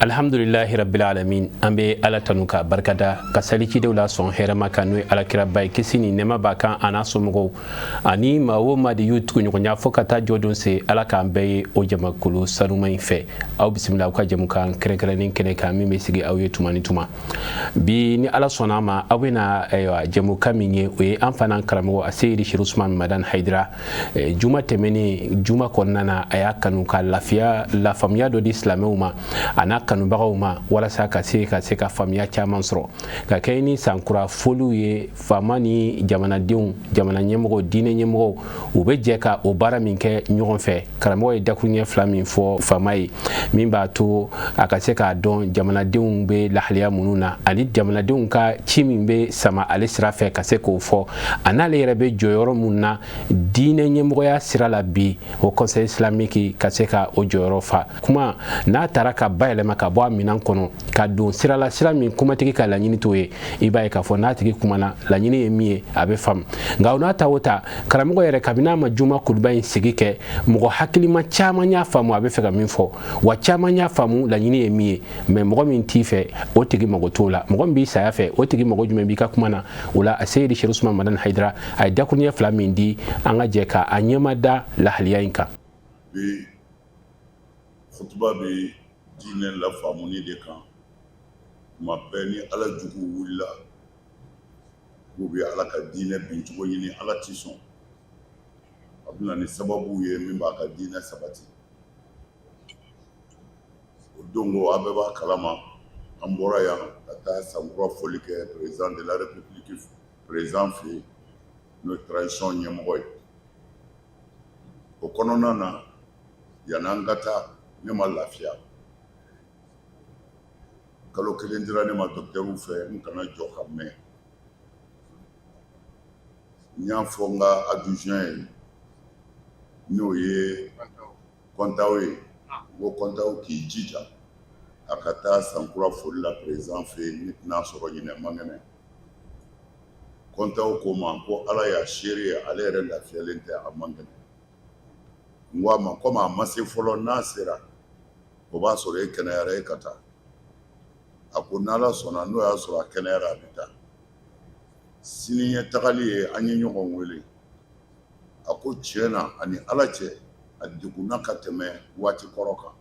Alhamdulilahi rabbil alamin. An bɛ Ala tanu ka barikada, ka sali cidenw la sɔn hɛrɛma kan, n'o ye Alakiraba ye, kisi ni nɛɛma b'a kan, a n'a somɔgɔw ani maa o maa de y'u tuguɲɔgɔnya fo ka taa jɔdon se. Ala k'an bɛɛ ye o jamakulu sanuma in fɛ. Aw bisimila aw ka jamukan kɛrɛnkɛrɛnnen kɛnɛ kan, min bɛ sigi aw ye tuma ni tuma. Bi, ni Ala sɔnna a ma, aw bɛna ayiwa jamukan min ye, o ye an fana karamɔgɔ Aseyidi Serifu Usman Madani Hayidara. Juma tɛmɛnen, juma kɔnɔna na, a y'a kanu ka lafiya lafaamuya dɔ di silamɛw ma a n'a kanubagaw ma, walasa ka se ka faamuya caman sɔrɔ ka kɛ ni sankura foliw ye. Faama ni jamanadenw, jamana ɲɛmɔgɔw, diinɛ ɲɛmɔgɔw, u bɛ jɛ ka o baara min kɛ ɲɔgɔn fɛ, karamɔgɔ ye dakuruɲɛ fila min fɔ faama ye, min b'a to a ka se k'a dɔn jamanadenw bɛ lahaliya minnu na, ani jamanadenw ka ci min bɛ sama ale sira fɛ, ka se k'o fɔ, a n'ale yɛrɛ bɛ jɔyɔrɔ mun na diinɛ ɲɛmɔgɔya sira la bi, Haut Conseil islamique ka se ka o jɔyɔrɔ fa. Kuma n'a taara ka bayɛlɛma ka bɔ a minɛn kɔnɔ ka don sira la, sira min kumatigi ka laɲini t'o ye, i b'a ye k'a fɔ n'a tigi kumana, laɲini ye min ye, a bɛ faamu. Nka o n'a ta o ta, karamɔgɔ yɛrɛ, kabini a ma juma kutuba in sigi kɛ, mɔgɔ hakilima caman y'a faamu a bɛ fɛ ka min fɔ, wa caman y'a faamu laɲini ye min ye. Mais mɔgɔ min t'i fɛ, o tigi mago t'o la. Mɔgɔ min b'i saya fɛ, o tigi mago jumɛn b'i ka kuma na? O la, a Seyidi Serifu Usman Madani Hayidara, a ye dakuruɲɛ fila min di, an ka jɛ ka a ɲɛma da lahaliya in kan. Bi kutuba bɛ diinɛ lafaamuni de kan. Tuma bɛɛ ni Ala jugu wulila k'u bɛ Ala ka diinɛ bincogo ɲini, Ala ti sɔn. A bɛ na ni sababu ye min b'a ka diinɛ sabati. O don ko, a bɛɛ b'a kalama, an bɔra yan ka taa sankura foli kɛ président de la République, président fɛ yen, n'o ye transition ɲɛmɔgɔ ye. O kɔnɔna na, yan'an ka taa, ne ma lafiya. Kalo kelen dira ne ma docteur fɛ, n kana jɔ ka mɛn. N y'a fɔ n ka adjoint ye, n'o ye Kɔntaw ye, n ko Kɔntaw k'i jija a ka taa sankura foli la président fɛ yen, ne tɛna sɔrɔ ɲinɛ man kɛnɛ. Kɔntaw ko ma ko Ala y'a seere ye, ale yɛrɛ lafiyalen tɛ, a man kɛnɛ. N ko a ma, komi a ma se fɔlɔ, n'a sera, o b'a sɔrɔ e kɛnɛyara, e ka taa. A ko n'Ala sɔnna, n'o y'a sɔrɔ a kɛnɛyara, a bɛ taa. Sini ye tagali ye. An ye ɲɔgɔn wele, a ko tiɲɛ na, ani Ala cɛ, a degunna ka tɛmɛ waati kɔrɔ kan.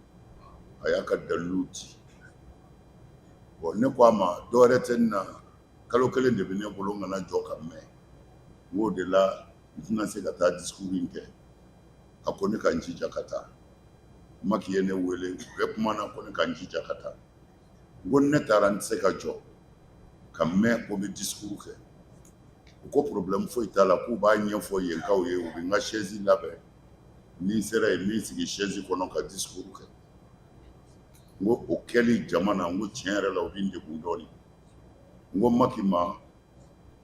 A y'a ka daliluw di. Bon, ne ko a ma, dɔwɛrɛ tɛ n na, kalo kelen de bɛ ne bolo, n kana jɔ ka mɛn. N k'o de la, n tɛna se ka taa discours in kɛ. A ko ne ka n jija ka taa. Maki ye ne wele, bɛɛ kumana, ko ne ka n jija ka taa. N ko ne taara, n tɛ se ka jɔ ka mɛn ko n bɛ discours kɛ. U ko problème foyi t'a la, k'u b'a ɲɛfɔ yenkaw ye, u bɛ n ka chaise labɛn. Ni n sera yen, n bɛ n sigi chaise kɔnɔ ka discours kɛ. N ko o kɛli jama na, n ko tiɲɛ yɛrɛ la, o bɛ n degun dɔɔnin. N ko Maki ma,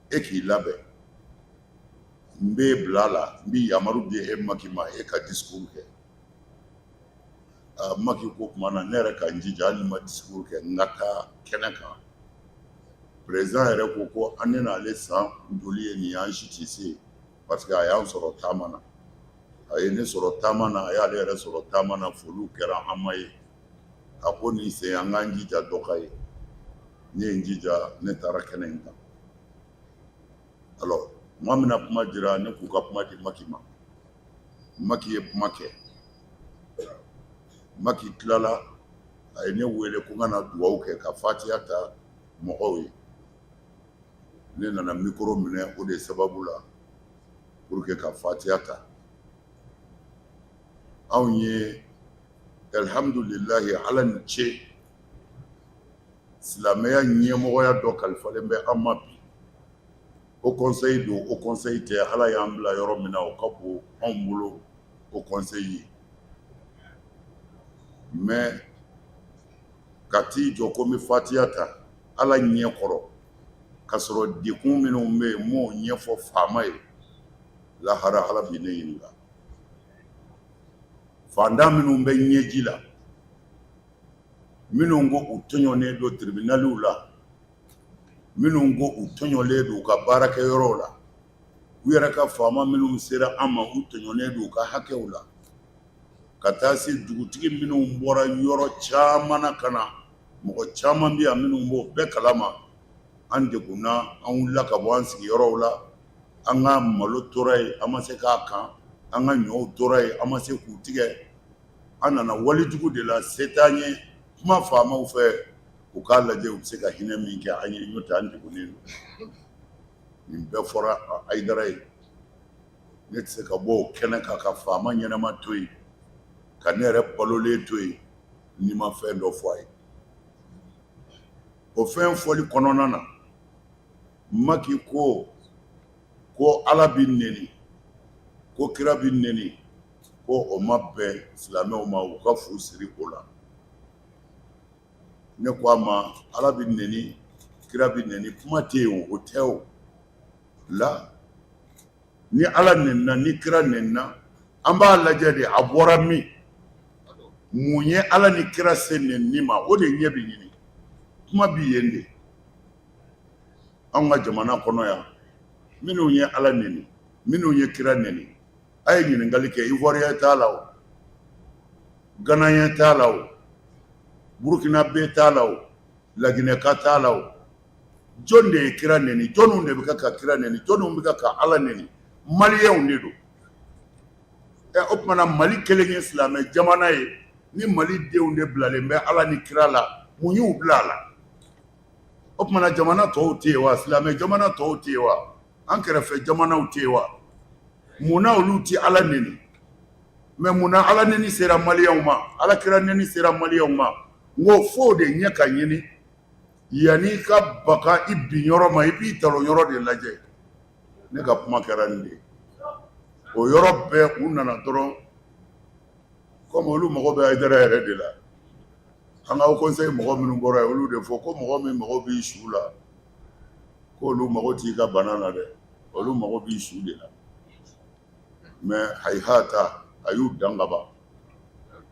e k'i labɛn, n b'e bila a la, n bɛ yamaru di e Maki ma, e ka discours kɛ. Maki ko tuma na, ne yɛrɛ ka n jija, hali ni ma discours kɛ, n ka taa kɛnɛ kan. Président yɛrɛ ko ko an ne n'ale san joli ye nin ye, an si tɛ se, parce que a y'an sɔrɔ taama na, a ye ne sɔrɔ taama na, a y'ale yɛrɛ sɔrɔ taama na. Foliw kɛra an ma ye. A ko nin sen, an k'an jija dɔ ka ye. Ne ye n jija, ne taara kɛnɛ in kan. Alors, tuma min na kuma dira ne k'u ka kuma di Maki ma, Maki ye kuma kɛ. Maki tilala, a ye ne wele ko n ka na dugawu kɛ, ka fatiya ta mɔgɔw ye. Ne nana micro minɛ o de sababu la pour que ka fatiya ta anw ye. Alhamdulilahi, Ala ni ce, silamɛya ɲɛmɔgɔya dɔ kalifalen bɛ an ma bi. Haut Conseil don, Haut Conseil tɛ, Ala y'an bila yɔrɔ min na, o ka bon anw bolo Haut Conseil ye. Mais ka t'i jɔ ko n bɛ fatiya ta Ala ɲɛ kɔrɔ, ka sɔrɔ dekun minnu bɛ yen, n m'o ɲɛfɔ faama ye, lahara Ala bɛ ne ɲininka. Fantan minnu bɛ ɲɛji la, minnu ko u tɔɲɔnen don tribunaliw la, minnu ko u tɔɲɔlen don u ka baarakɛyɔrɔw la, u yɛrɛ ka faama minnu sera an ma, u tɔɲɔnen don u ka hakɛw la, ka taa se dugutigi minnu bɔra yɔrɔ caman na ka na. Mɔgɔ caman bɛ yan minnu b'o bɛɛ kalama. An degunna, an wulila ka bɔ an sigiyɔrɔw la, an ka malo tora yen, an ma se k'a kan, an ka ɲɔw tora yen, an ma se k'u tigɛ. An nana walijugu de la, se t'an ye. Kuma faamaw fɛ, u k'a lajɛ u bɛ se ka hinɛ min kɛ an ye, n'o tɛ an degunnen don. Nin bɛɛ fɔra Hayidara ye. Ne tɛ se ka bɔ o kɛnɛ kan ka faama ɲɛnama to yen, ka ne yɛrɛ balolen to yen, ni ma fɛn dɔ fɔ a ye. O fɛn fɔli kɔnɔna na, Maki ko ko Ala bɛ neni, ko kira bɛ neni, ko o ma bɛn silamɛw ma, u ka fu siri o la. Ne ko a ma, Ala bɛ neni, kira bɛ neni, kuma tɛ yen, o tɛ o la. Ni Ala nenina, ni kira nenina, an b'a lajɛ de a bɔra min, mun ye Ala ni kira se nenni ma, o de ɲɛ bɛ ɲini. Kuma bɛ yen de. Anw ka jamana kɔnɔ yan, minnu ye Ala neni, minnu ye kira neni, a ye ɲininkali kɛ. Ivoirien t'a la o, Ghanéen t'a la o, Burkinabé t'a la o, Laginɛka t'a la o. Jɔn de ye kira neni? Jɔnw de bɛ ka kira neni? Jɔnw bɛ ka Ala neni? Maliyɛnw de don. Ɛ, o tuma na Mali kelen ye silamɛ jamana ye, ni Mali denw de bilalen bɛ Ala ni kira la, mun y'u bila a la? O tuma na jamana tɔw tɛ yen wa? Silamɛ jamana tɔw tɛ yen wa? An kɛrɛfɛ jamanaw tɛ yen wa? Mun na olu tɛ Ala neni? Mais mun na Ala neni sera maliyɛnw ma, Ala kira neni sera maliyɛnw ma? N ko f'o de ɲɛ ka ɲini. Yanni i ka baga i bin yɔrɔ ma, i b'i talon yɔrɔ de lajɛ. Ne ka kuma kɛra nin de ye. O yɔrɔ bɛɛ u nana dɔrɔn, komi olu mago bɛ Hayidara yɛrɛ de la. An ka conseil mɔgɔ minnu bɔra yen, olu de fɔ ko mɔgɔ min mago b'i su la, k'olu mago t'i ka bana na dɛ, olu mago b'i su de la. Mais hayihata, a y'u dan ka ban.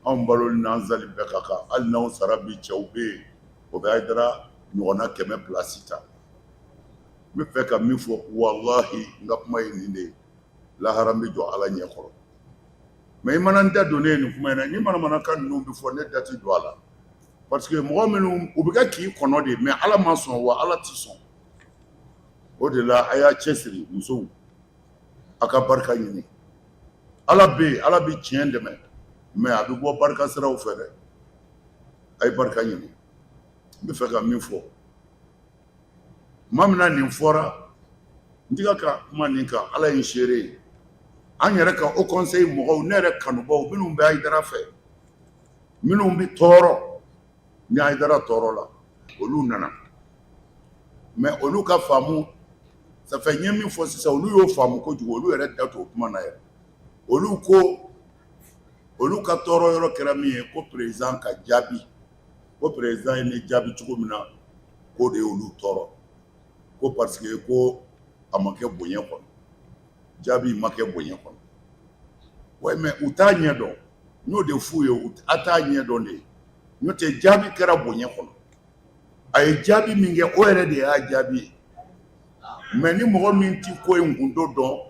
Anw balo n'an sali bɛɛ ka kan, hali n'anw sara bi, cɛw bɛ yen, o bɛ Hayidara ɲɔgɔnna 100 place ta. N bɛ fɛ ka min fɔ, walahi, n ka kuma ye nin de ye. Lahara n bɛ jɔ Ala ɲɛ kɔrɔ. Mais i mana n da don ne ye nin kuma in na, ni manamanakan ninnu bɛ fɔ, ne da tɛ don a la. Parce que mɔgɔ minnu, u bɛ kɛ k'i kɔnɔ de, mais Ala ma sɔn wa Ala tɛ sɔn. O de la, a y'a cɛsiri, musow, a ka barika ɲini. Ala bɛ yen, Ala bɛ tiɲɛ dɛmɛ, mais a bɛ bɔ barika siraw fɛ dɛ. A ye barika ɲini. N bɛ fɛ ka min fɔ, tuma min na nin fɔra, n tɛ ka kuma nin kan, Ala ye n seere ye. An yɛrɛ ka haut conseil mɔgɔw, ne yɛrɛ kanubaw, minnu bɛ Hayidara fɛ, minnu bɛ tɔɔrɔ ni Hayidara tɔɔrɔ la, olu nana. Mais olu ka faamu, ça fait n ye min fɔ sisan, olu y'o faamu kojugu, olu yɛrɛ da t'o kuma na yɛrɛ. Olu ko olu ka tɔɔrɔ yɔrɔ kɛra min ye, ko président ka jaabi, ko président ye ne jaabi cogo min na, k'o de y'olu tɔɔrɔ, ko parce que ko a ma kɛ bonya kɔnɔ, jaabi ma kɛ bonya kɔnɔ. Ouais, mais u t'a ɲɛ dɔn. N y'o de f'u ye, a t'a ɲɛ dɔn de, n'o tɛ jaabi kɛra bonya kɔnɔ. A ye jaabi min kɛ, o yɛrɛ de y'a jaabi ye. Mais ni mɔgɔ min ti ko in gundo dɔn,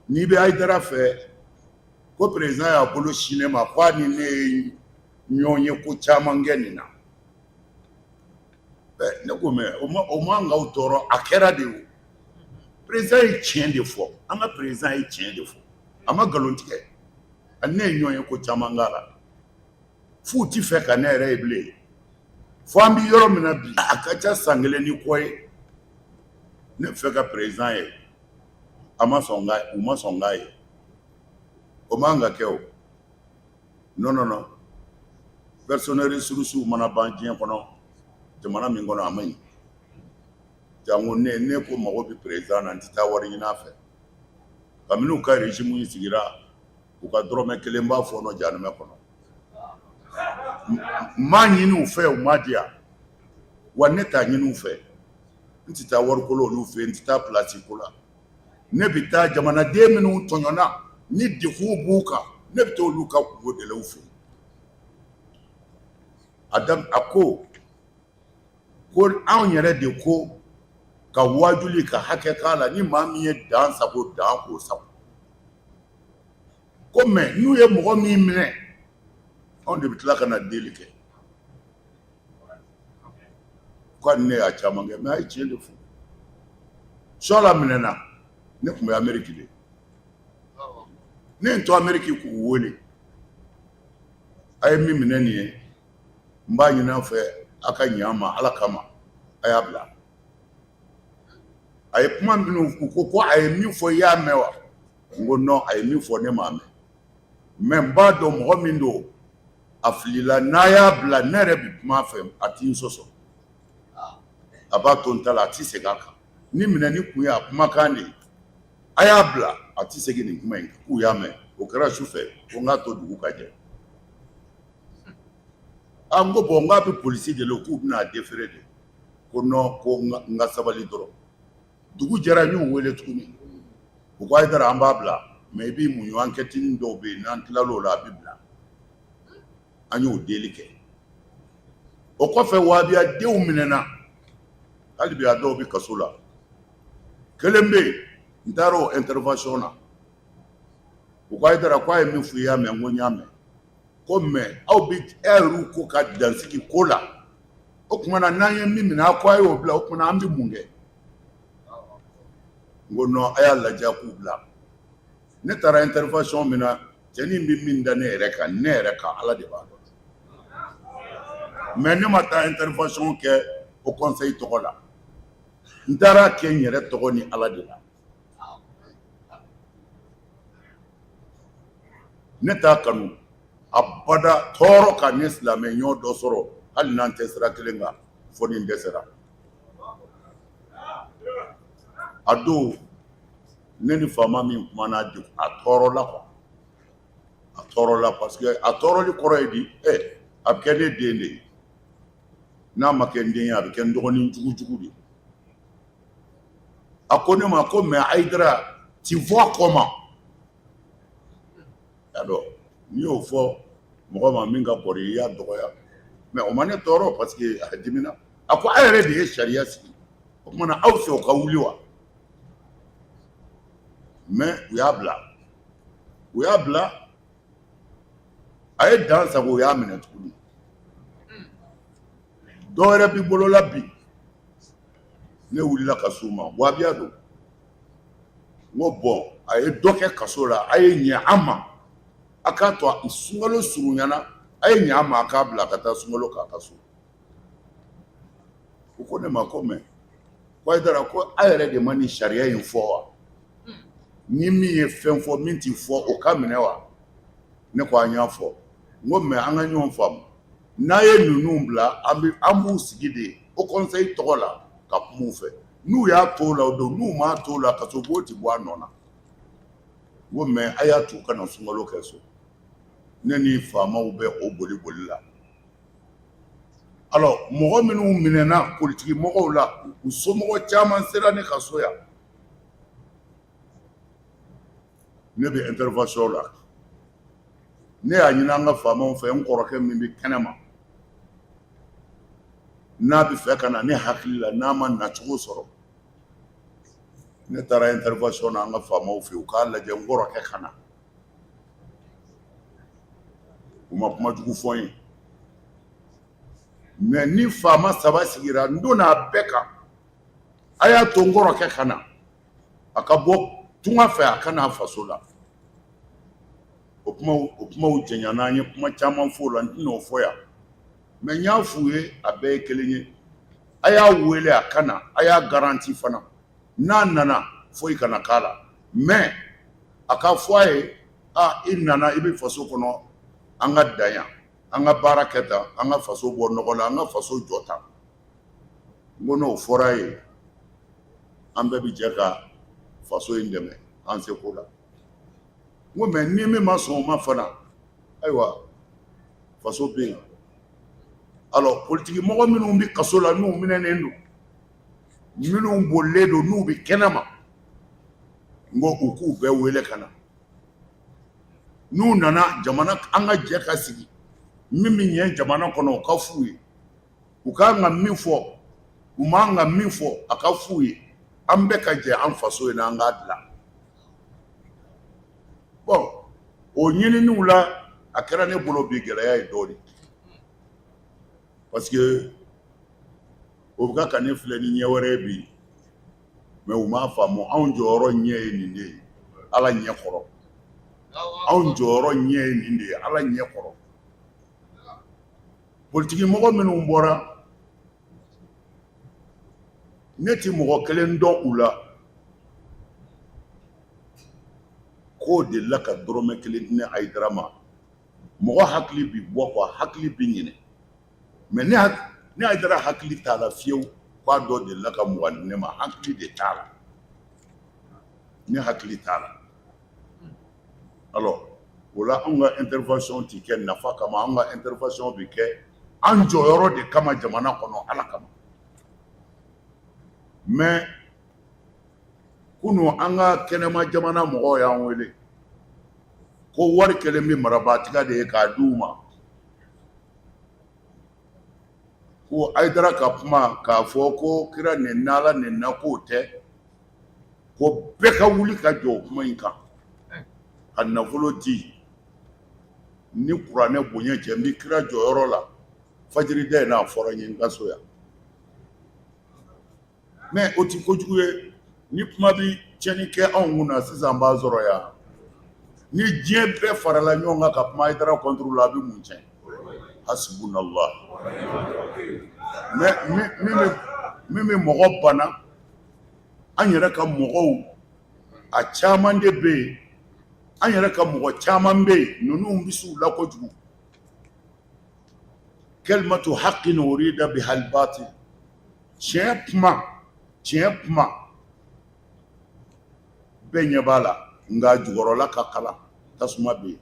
n'i bɛ Hayidara fɛ, ko président y'a bolo sin ne ma, ko a ni ne ye ɲɔgɔn ye ko caman kɛ nin na. Ne ko mais o man k'aw tɔɔrɔ, a kɛra de o. Président ye tiɲɛ de fɔ, an ka président ye tiɲɛ de fɔ, a ma nkalon tigɛ. Ani ne ye ɲɔgɔn ye ko caman k'a la, f'u ti fɛ ka ne yɛrɛ ye bilen. Fo an bɛ yɔrɔ min na bi, a ka ca san kelen ni kɔ ye, ne fɛ ka président ye, a ma sɔn ka, u ma sɔn k'a ye. O man ka kɛ o. Non, non, non, personne ressource mana ban diɲɛ kɔnɔ, jamana min kɔnɔ, a man ɲi. Jango ne, ne ko mago bɛ président na, n tɛ taa wari ɲini a fɛ. Kabini u ka régime in sigira, u ka dɔrɔmɛ kelen b'a fɔɔnɔ jahanamɛ kɔnɔ. N m'a ɲini u fɛ, u m'a di yan wa. Ne t'a ɲini u fɛ, n tɛ taa wariko la olu fɛ, n tɛ taa place ko la. Ne bɛ taa jamanaden minnu tɔɲɔna ni degun b'u kan, ne bɛ taa olu ka kungo de la u fɛ. A ko ko anw yɛrɛ de ko ka wajuli ka hakɛ k'a la, ni maa min ye dan sago, dan k'o sago. Ko mais n'u ye mɔgɔ min minɛ, anw de bɛ tila ka na deli kɛ. Ko ne y'a caman kɛ, mais a ye tiɲɛ de fɔ. Suala minɛna, ne tun bɛ Ameriki de. Ne ye n to Ameriki k'u wele, a ye min minɛ nin ye, n b'a ɲini aw fɛ, a ka ɲɛ an ma Ala kama, a y'a bila. A ye kuma minnu, u ko ko a ye min fɔ, i y'a mɛn wa? N ko non, a ye min fɔ, ne m'a mɛn, mais n b'a dɔn mɔgɔ min don, a filila. N'a y'a bila, ne yɛrɛ bɛ kuma a fɛ, a ti n sɔsɔ, a b'a to n ta la, a ti segin a kan. Ni minɛni kun ye a kumakan de ye, a y'a bila, a ti segin nin kuma in kan. K'u y'a mɛn. O kɛra su fɛ. Ko n k'a to dugu ka jɛ. A n ko bon, n k'a bɛ polisi de la, k'u bɛna a déférer de. Ko non, ko n ka sabali dɔrɔn. Dugu jɛra, n y'u wele tuguni. U ko Hayidara, an b'a bila, mais i b'i muɲu, enquête dɔw bɛ yen, n'an tilal'o la, a bɛ bila. An y'o deli kɛ. O kɔfɛ, wahabiya denw minɛna, hali bi a dɔw bɛ kaso la. Kelen bɛ yen, n taara o intervention na. U ko Hayidara, ko a ye min fɔ, i y'a mɛn? N ko n y'a mɛn. Ko mais aw bɛ e yɛrɛ ko ka dansigi ko la, o tuma na n'an ye min minɛ, a ko a y'o bila, o tuma na an bɛ mun kɛ? N ko non, a y'a lajɛ k'u bila. Ne taara intervention min na, cɛnin bɛ min da ne yɛrɛ kan, ne yɛrɛ kan, Ala de b'a dɔn. Mais ne ma taa intervention kɛ haut conseil tɔgɔ la, n taara kɛ n yɛrɛ tɔgɔ ni Ala de la. Ne t'a kanu abada tɔɔrɔ ka ne silamɛ ɲɔgɔn dɔ sɔrɔ, hali n'an tɛ sira kelen kan, fo ni n dɛsɛra. A don, ne ni faama min kumana, a tɔɔrɔla quoi, a tɔɔrɔla, parce que a tɔɔrɔli kɔrɔ ye di? A bɛ kɛ ne den de ye. N'a ma kɛ n den ye, a bɛ kɛ n dɔgɔnin jugujugu de ye. A ko ne ma ko mais Hayidara, tu vois comment? Y'a dɔn, n'i y'o fɔ mɔgɔ ma min ka kɔrɔ, i y'a dɔgɔya. Mais o ma ne tɔɔrɔ, parce que a dimina. A ko a yɛrɛ de ye sariya sigi, o tuma na aw fɛ o ka wuli wa? Mais u y'a bila, u y'a bila. A ye dan sago, u y'a minɛ tuguni. Dɔw wɛrɛ b'i bolo la bi. Ne wulila ka s'u ma, wahabiya don. N ko bon, a ye dɔ kɛ kaso la, a ye ɲɛ an ma, a k'a to sunkalo surunyana, a ye ɲɛ an ma, a k'a bila ka taa sunkalo k'a ka so. U ko ne ma ko mais ko Hayidara, ko a yɛrɛ de ma nin sariya in fɔ wa? Ni min ye fɛn fɔ min ti fɔ, o ka minɛ wa? Ne ko an y'a fɔ. N ko mais an ka ɲɔgɔn faamu, n'a ye ninnu bila, an b'u sigi de haut conseil tɔgɔ la ka kuma u fɛ. N'u y'a to la, o don. N'u m'a to la, kaso bon ti bɔ a nɔ na. N ko mais a y'a to ka na sunkalo kɛ so. Ne ni faamaw bɛ o boli boli la. Alors, mɔgɔ minnu minɛna politiki mɔgɔw la, u somɔgɔ caman sera ne ka so yan. Ne bɛ intervention la, ne y'a ɲini an ka faamaw fɛ, n kɔrɔkɛ min bɛ kɛnɛma, n'a bɛ fɛ ka na, ne hakili la, n'a ma nacogo sɔrɔ, ne taara intervention na an ka faamaw fɛ, u k'a lajɛ n kɔrɔkɛ ka na. U ma kuma jugu fɔ n ye. Mais ni faama saba sigira, n donna a bɛɛ kan, a y'a to n kɔrɔkɛ ka na, a ka bɔ tunga fɛ, a ka n'a faso la. O kumaw jɛɲana, an ye kuma caman fɔ o la, n tɛna o fɔ yan. Mais n y'a f'u ye, a bɛɛ ye kelen ye, a y'a wele a ka na, a y'a garanti fana, n'a nana, foyi kana k'a la. Mais a ka fɔ a ye, a i nana, i bɛ faso kɔnɔ, an ka dan yan, an ka baara kɛ tan, an ka faso bɔ nɔgɔ la, an ka faso jɔ tan. N ko n'o fɔra ye, an bɛɛ bɛ jɛ ka faso in dɛmɛ an seko la. N ko mais ni min ma sɔn o ma fana, ayiwa, faso bɛ yen. Alors, politiki mɔgɔ minnu bɛ kaso la, n'u minɛnen don, minnu bolilen don, n'u bɛ kɛnɛma, n ko u k'u bɛɛ wele ka na. N'u nana jamana, an ka jɛ ka sigi, min bɛ ɲɛ jamana kɔnɔ, o ka f'u ye. U k'an ka min fɔ, u m'an ka min fɔ, a ka f'u ye. An bɛɛ ka jɛ an faso in na, an k'a dilan. Bon, o ɲininiw la, a kɛra ne bolo bi gɛlɛya ye dɔɔnin, parce que O bɛ ka ne filɛ ni ɲɛ wɛrɛ ye bi, mais u m'a faamu. Anw jɔyɔrɔ ɲɛ ye nin de ye Ala ɲɛ kɔrɔ. Anw jɔyɔrɔ ɲɛ ye nin de ye Ala ɲɛ kɔrɔ. Politiki mɔgɔ minnu bɔra, ne ti mɔgɔ kelen dɔn u la k'o delila ka dɔrɔmɛ kelen di ne Hayidara ma. Mɔgɔ hakili bi bɔ quoi, hakili bi ɲinɛ. Mais ne Hayidara hakili t'a la fiyewu k'a dɔ delila ka 20 di ne ma. Hakili de t'a la, ne hakili t'a la. Alors o la, anw ka intervention ti kɛ nafa kama, anw ka intervention bi kɛ an jɔyɔrɔ de kama jamana kɔnɔ, Ala kama. Mais kunu, an ka kɛnɛma jamana mɔgɔw y'an wele ko wari kelen bɛ marabaatiga de ye k'a di u ma, ko Hayidara ka kuma k'a fɔ ko kira nɛnina, Ala nɛnina, k'o tɛ, ko bɛɛ ka wuli ka jɔ o kuma in kan ka nafolo di. Ni kuranɛ bonya cɛ, n bɛ kira jɔyɔrɔ la. Fajiri da in n'a fɔra n ye n ka so yan. Mais o ti kojugu ye. Ni kuma bi tiɲɛni kɛ anw kun na sisan, b'a sɔrɔ yan. Ni diɲɛ bɛɛ farala ɲɔgɔn kan ka kuma Hayidara contre la, a bɛ mun tiɲɛ? Hasbunallah. Mais min bɛ mɔgɔ bana, an yɛrɛ ka mɔgɔw a caman de bɛ yen, an yɛrɛ ka mɔgɔ caman bɛ yen, ninnu bɛ s'u la kojugu. Kalimatu haqqin urida bihal batil. Tiɲɛ kuma, tiɲɛ kuma bɛɛ ɲɛ b'a la, nka jukɔrɔla ka kalan tasuma bɛ yen.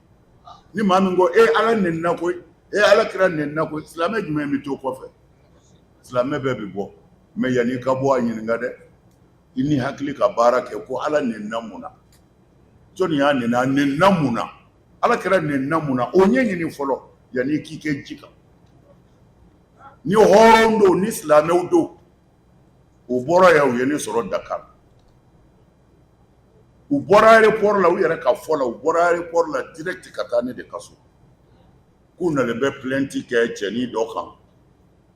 Ni maa min ko e Ala nɛnina koyi, e Ala kira nɛnina koyi, silamɛ jumɛn bɛ to kɔfɛ? Silamɛ bɛɛ bɛ bɔ. Mais yanni i ka bɔ, a ɲininka dɛ, i ni hakili ka baara kɛ, ko Ala nɛnina mun na? Jɔnni y'a nɛni? A nɛnina mun na? Ala kira nɛnina mun na? O ɲɛɲini fɔlɔ yanni k'i kɛ ji kan. Ni hɔrɔn don, ni silamɛw don, u bɔra yan, u ye ne sɔrɔ Dakar. U bɔra aéroport la, u yɛrɛ ka fɔ la, u bɔra aéroport la direct ka taa ne de ka so, k'u nalen bɛ plainte kɛ cɛnin dɔ kan,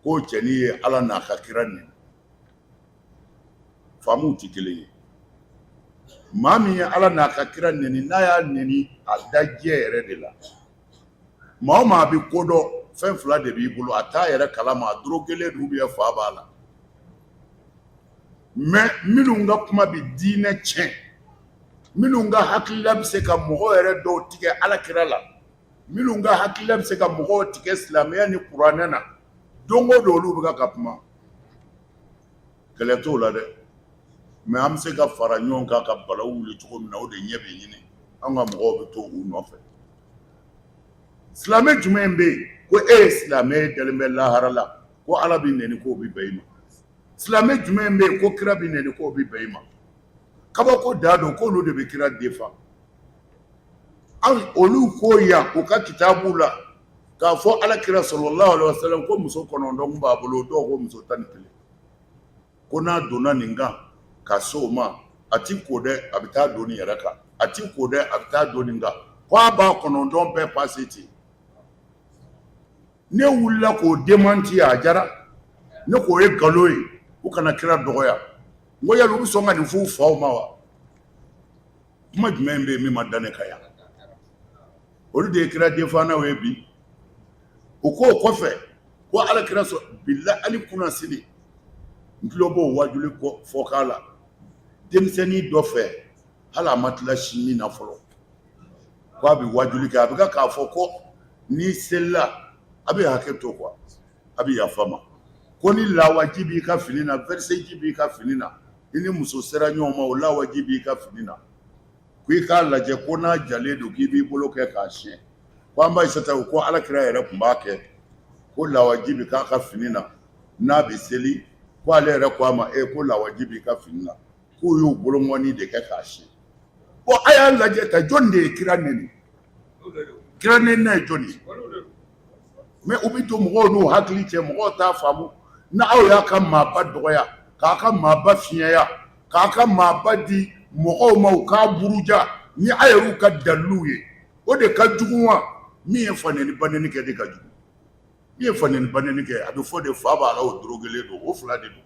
k'o cɛnin ye Ala n'a ka kira nɛni. Faamuw tɛ kelen ye. Maa min ye Ala n'a ka kira nɛni, n'a y'a nɛni a dajɛ yɛrɛ de la, maa o maa bɛ ko dɔn, fɛn fila de b'i bolo: a t'a yɛrɛ kalama, a dorogelen don, ou fa b'a la. Mais minnu ka kuma bɛ diinɛ tiɲɛ, minnu ka hakilila bɛ se ka mɔgɔ yɛrɛ dɔw tigɛ Ala kira la, minnu ka hakilila bɛ se ka mɔgɔw tigɛ silamɛya ni kuranɛ na, don o don olu bɛ ka kuma. Kɛlɛ t'o la dɛ, mais an bɛ se ka fara ɲɔgɔn kan ka balawu wuli cogo min na, o de ɲɛ bɛ ɲini. An ka mɔgɔw bɛ to u nɔfɛ. Silamɛ jumɛn bɛ yen ko e ye silamɛ ye, dalen bɛ lahara la, ko Ala bɛ nɛni, k'o bɛ bɛn i ma? Silamɛ jumɛn bɛ yen ko kira bɛ nɛni, k'o bɛ bɛn i ma? Kabako da don k'olu de bɛ kira defa. Olu ko yan u ka kitabu la k'a fɔ Ala kira sallallahu alaihi wasallam ko muso 9 b'a bolo, dɔw ko muso 11, ko n'a donna nin kan ka se o ma, a ti ko dɛ, a bɛ taa don nin yɛrɛ kan, a ti ko dɛ, a bɛ taa don nin kan, ko a b'a 9 bɛɛ passer ten. Ne wulila k'o démenti, a jara ne k'o ye nkalon ye, u kana kira dɔgɔya. N ko yali u bɛ sɔn ka nin f'u faw ma wa? Kuma jumɛn bɛ yen min ma da ne kan yan? Olu de ye kira denfanaw ye bi. O k'o kɔfɛ ko Ala kira sɔn bila hali kunna sini, n tulo b'o wajuli fɔkan la denmisɛnnin dɔ fɛ, hali a ma tila si min na fɔlɔ, ko a bɛ wajuli kɛ, a bɛ k'a fɔ ko n'i selila, a bɛ hakɛ to quoi, a bɛ yafa ma, ko ni lawaji b'i ka fini na, verse ji b'i ka fini na, i ni muso sera ɲɔgɔn ma, o lawaji b'i ka fini na, ko i k'a lajɛ, ko n'a jalen don, k'i b'i bolo kɛ k'a siɲɛ. Ko an b'a sata, ko Ala kira yɛrɛ tun b'a kɛ, ko lawaji bɛ k'a ka fini na n'a bɛ seli, ko ale yɛrɛ ko a ma e ko lawaji b'i ka fini na, k'u y'u bolokɔni de kɛ k'a siɲɛ. Bon, a y'a lajɛ ta, jɔn de ye kira neni? Kira neni ye jɔn ye? Mais u bɛ to mɔgɔw n'u hakili cɛ, mɔgɔw t'a faamu. N'aw y'a ka maaba dɔgɔya, k'a ka maaba fiɲɛya, k'a ka maaba di mɔgɔw ma u k'a buruja ni a yɛrɛw ka daliluw ye, o de ka jugu wa? Min ye fa neni, ba neni kɛ de ka jugu. N'i ye fa nɛni ba nɛni kɛ, a bɛ fɔ de fa b'a la, o dorogelen don, o fila de don.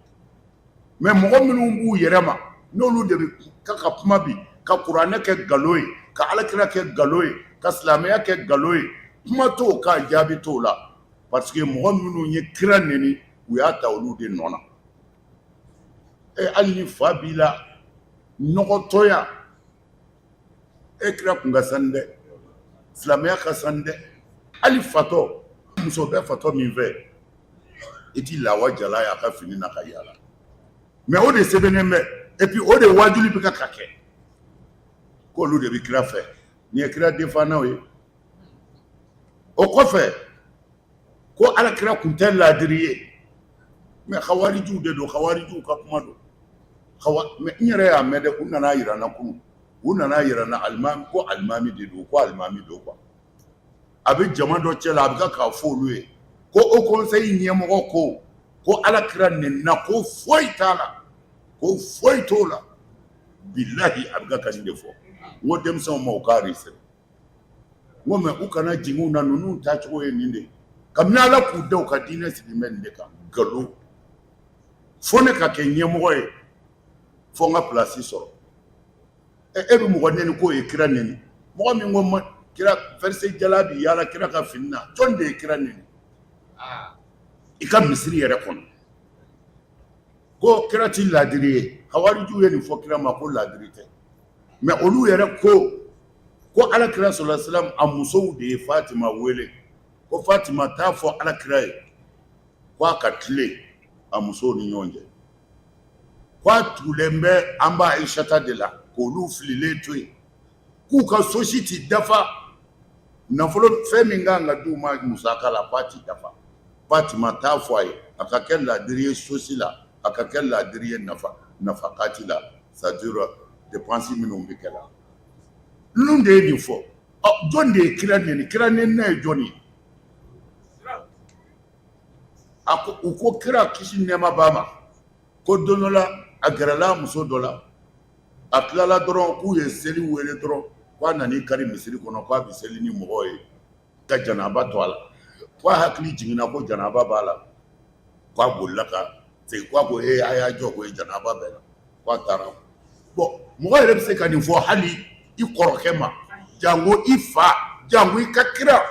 Mais mɔgɔ minnu b'u yɛrɛ ma, n'olu de bɛ ka kuma bi ka kuranɛ kɛ nkalon ye, ka alakira kɛ nkalon ye, ka silamɛya kɛ nkalon ye, kuma t'o kan, jaabi t'o la, parce que mɔgɔ minnu ye kira nɛni, u y'a ta olu de nɔ na. E, hali ni fa b'i la, nɔgɔtɔya. E, kira kun ka sanu dɛ, silamɛya ka sanu dɛ. Hali fatɔ, muso bɛ fatɔ min fɛ, i ti lawa jala ye a ka fini na ka yaala. Mais o de sɛbɛnnen bɛ, et puis o de wajuli bɛ ka kɛ k'olu de bɛ kira fɛ. Nin ye kira defannaw ye. O kɔfɛ, ko ala kira kun tɛ laadiri ye. Mais hawarijiw de don, hawarijiw ka kuma don. Mais n yɛrɛ y'a mɛn dɛ, u nana yira n na kunun, u nana yira n na alimami, ko alimami de don, ko alimami don quoi. A bɛ jama dɔ cɛ la, a bɛ ka k'a fɔ olu ye ko haut conseil ɲɛmɔgɔ ko ala kira nɛnina, ko foyi t'a la, ko foyi t'o la. Bilahi, a bɛ ka nin de fɔ. N ko denmisɛnw ma, u k'a enregistré. N ko mais u kana jigin u na, ninnu taacogo ye nin de ye. Kabini ala k'u da, u ka diinɛ sigi bɛ nin de kan, nkalon. Fo ne ka kɛ ɲɛmɔgɔ ye, fo n ka place sɔrɔ. E bɛ mɔgɔ nɛni k'o ye kira nɛni? Mɔgɔ min ko ma kira verset jala bi yaala kira ka fini na, jɔn de ye kira nɛni i ka misiri yɛrɛ kɔnɔ? Ko kira ti laadiri ye. Hawarijiw ye nin fɔ kira ma ko laadiri tɛ. Mais olu yɛrɛ ko ala kira sallallahu alaihi wasallam, a musow de ye Fatima wele ko Fatima t'a fɔ ala kira ye ko a ka tilen a musow ni ɲɔgɔn cɛ, ko a tugulen bɛ an ba Aisata de la, k'olu fililen to yen, k'u ka sosi ti dafa, nafolo fɛn min kan ka d'u ma musaka la, k'a ti dafa. Fatima t'a fɔ a ye a ka kɛ laadiri ye sosi la, a ka kɛ laadiri ye nafa nafakati la, c'est à dire dépense minnu bɛ kɛ la. Ninnu de ye nin fɔ. Ɔ, jɔn de ye kira nɛni? Kira nɛnina ye jɔn ye? A ko, u ko kira kisi nɛɛma b'a ma, ko don dɔ la, a gɛrɛla muso dɔ la, a tilala dɔrɔn k'u ye seli wele dɔrɔn, k'a nan'i kari misiri kɔnɔ k'a bɛ seli ni mɔgɔw ye, ka janaba to a la, k'a hakili jiginna ko janaba b'a la, k'a bolila ka segin, k'a ko ee, a y'a jɔ, ko ye janaba bɛ la, k'a taara. Bon, mɔgɔ yɛrɛ bɛ se ka nin fɔ hali i kɔrɔkɛ ma, jango i fa, jango i ka kira.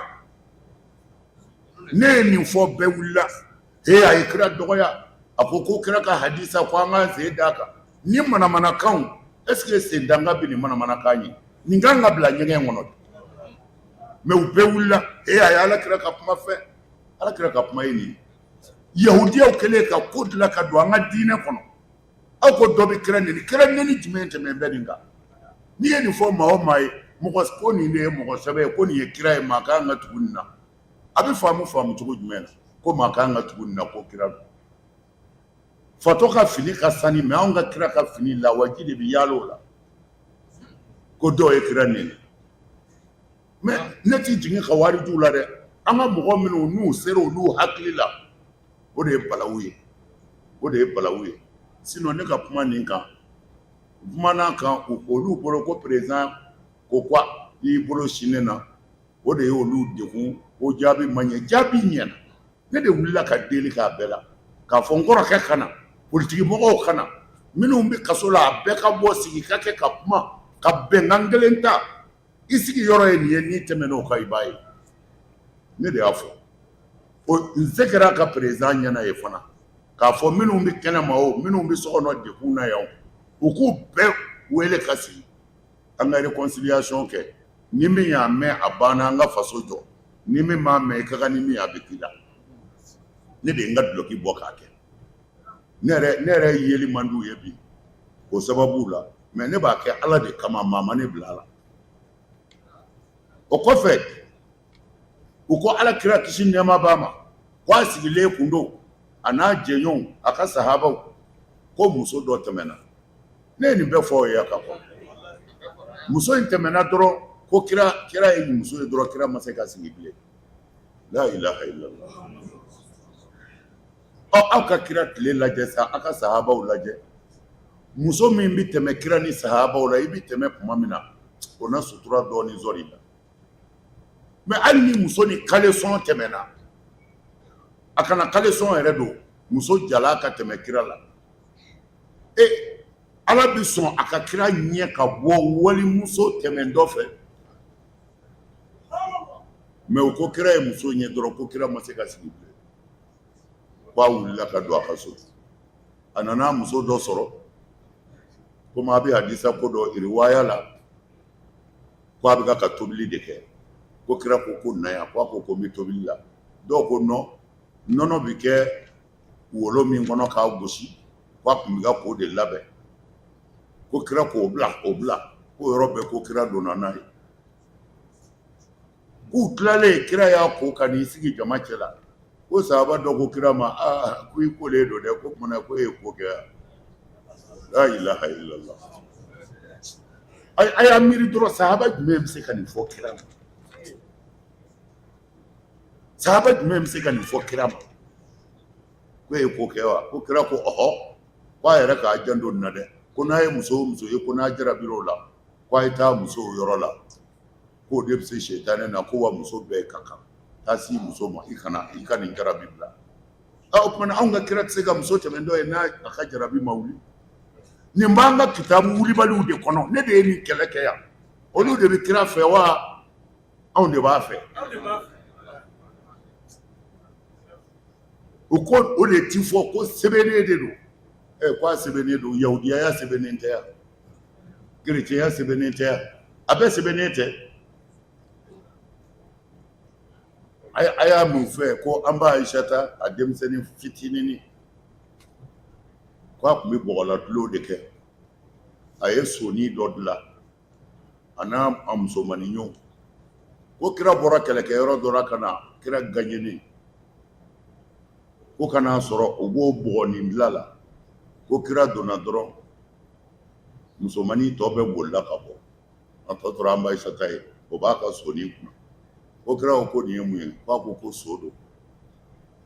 Ne ye nin fɔ, bɛɛ wulila: ee, a ye kira dɔgɔya. A ko kira ka hadisa ko an k'an sen d'a kan ni manamanakanw. Est ce que sendanga bɛ nin manamanakan ye? Nin kan ka bila ɲɛgɛn kɔnɔ. Mais u bɛɛ wulila: ee, a ye ala kira ka kuma fɛ. Ala kira ka kuma ye nin ye. Yahudiyaw kɛlen ka ko dilan ka don an ka diinɛ kɔnɔ. Aw ko dɔ bɛ kira neni. Kira neni jumɛn tɛmɛ bɛ nin kan? N'i ye nin fɔ maa o maa ye, mɔgɔ ko nin de ye mɔgɔ sɛbɛ ye, ko nin ye kira ye, maa kan ka tugu nin na, a bɛ faamu faamu cogo jumɛn na ko maa kan ka tugu nin na, ko kira don? Fatɔ ka fini ka sani, mais anw ka kira ka fini, lawaji de bɛ yaala o la, ko dɔw ye kira neni. Mais ne ti jigin hawarijiw la dɛ. An ka mɔgɔ minnu n'u sera olu hakili la, o de ye balawu ye, o de ye balawu ye. Sinon ne ka kuma nin kan, kumana kan olu bolo ko président ko quoi, i y'i bolo sin ne na, o de ye olu degun. O jaabi ma ɲɛ, jaabi ɲɛna. Ne de wulila ka deli k'a bɛɛ la, k'a fɔ n kɔrɔkɛ ka na, politiki mɔgɔw ka na, minnu bɛ kaso la, a bɛɛ ka bɔ, sigi ka kɛ ka kuma ka bɛnkan kelen ta. I sigi yɔrɔ ye nin ye, n'i tɛmɛn'o kan, i b'a ye. Ne de y'a fɔ o, n se kɛra ka président ɲɛna ye fana, k'a fɔ minnu bɛ kɛnɛma o, minnu bɛ so kɔnɔ degun na yan, u k'u bɛɛ wele ka sigi, an ka réconciliation kɛ. Ni min y'a mɛn, a banna, an ka faso jɔ. Ni min m'a mɛn, i ka kan ni min ye, a bɛ k'i la. Ne de ye n ka dulɔki bɔ k'a kɛ. Ne yɛrɛ yeli man d'u ye bi o sababu la, mais ne b'a kɛ ala de kama, maa ma ne bila a la. O kɔfɛ, u ko ala kira kisi nɛɛma b'a ma, ko a sigilen kun don a n'a jɛɲɔgɔnw, a ka sahabaw, ko muso dɔ tɛmɛna. Ne ye nin bɛɛ fɔ o ye ka kɔrɔ. Muso in tɛmɛna dɔrɔn, ko kira ye muso ye dɔrɔn, kira ma se ka sigi bilen. La ilaha illallah. Ɔ, aw ka kira tile lajɛ sa, aw ka sahabaw lajɛ. Muso min bɛ tɛmɛ kira ni sahabaw la, i bɛ tɛmɛ tuma min na, o na sutura dɔɔnin sɔrɔ i la. Mais hali ni muso ni caleçon tɛmɛna A kana caleçon yɛrɛ don, muso jala ka tɛmɛ kira la. E Ala bɛ sɔn a ka kira ɲɛ ka bɔ walimuso tɛmɛntɔ fɛ? Mais u ko kira ye muso ye dɔrɔn, ko kira ma se ka sigi bilen, k'a wulila ka don a ka so. A nana muso dɔ sɔrɔ, komi a bɛ hadisa ko dɔ riwaya la, ko a bɛ ka tobili de kɛ, ko kira ko ko na yan, ko a ko ko n bɛ tobili la. Dɔw ko non, nɔnɔ bɛ kɛ wolo min kɔnɔ k'a gosi, ko a tun bɛ ka k'o de labɛn, ko kira k'o bila, o bila, k'o yɔrɔ bɛɛ ko kira donna n'a ye. K'u tilalen, kira y'a ko ka n'i sigi jama cɛ la, ko sahaba dɔ ko kira ma, aa, ko i kolen don dɛ, ko kumana ko e ye ko kɛ. La ilaha illallah. A y'a miiri dɔrɔn, sahaba jumɛn bɛ se ka nin fɔ kira ma? Sahaba jumɛn bɛ se ka nin fɔ kira ma ko e ye ko kɛ wa? Ko kira ko ɔhɔ, ko a yɛrɛ k'a janto nin na dɛ, ko n'a ye muso o muso ye ko n'a jarabira o la, ko a ye taa muso o yɔrɔ la, k'o de bɛ se sitanɛ na, ko wa muso bɛɛ ka kan, taa si muso ma, i kana i ka nin jarabi bila. O tuma anw ka kira tɛ se ka muso tɛmɛntɔ ye n'a a ka jarabi ma wuli. Nin b'an ka kitabu wulibaliw de kɔnɔ. Ne de ye nin kɛlɛ kɛ yan. Olu de bɛ kira fɛ wa anw de b'a fɛ? U ko o de ti fɔ, ko sɛbɛnnen de don. Ɛ, ko a sɛbɛnnen don, yahudiyaya sɛbɛnnen tɛ yan, kerecɛnya sɛbɛnnen tɛ yan, a bɛɛ sɛbɛnnen tɛ. A y'a mun fɛ ko an ba Ayisata, a denmisɛnnin fitinin, ko a tun bɛ bɔgɔladulon de kɛ. A ye sonin dɔ dilan, a n'a a musomannin ɲɔgɔn. Ko kira bɔra kɛlɛkɛyɔrɔ dɔ la ka na, kira gaɲɛnen, ko ka n'a sɔrɔ u b'o bɔgɔnin dilan la. Ko kira donna dɔrɔn, musomannin tɔ bɛɛ bolila ka bɔ, a tɔ tora an ba Ayisata ye, o b'a ka sonin kunna. Ko kira ko ko nin ye mun ye? K'a ko ko so don.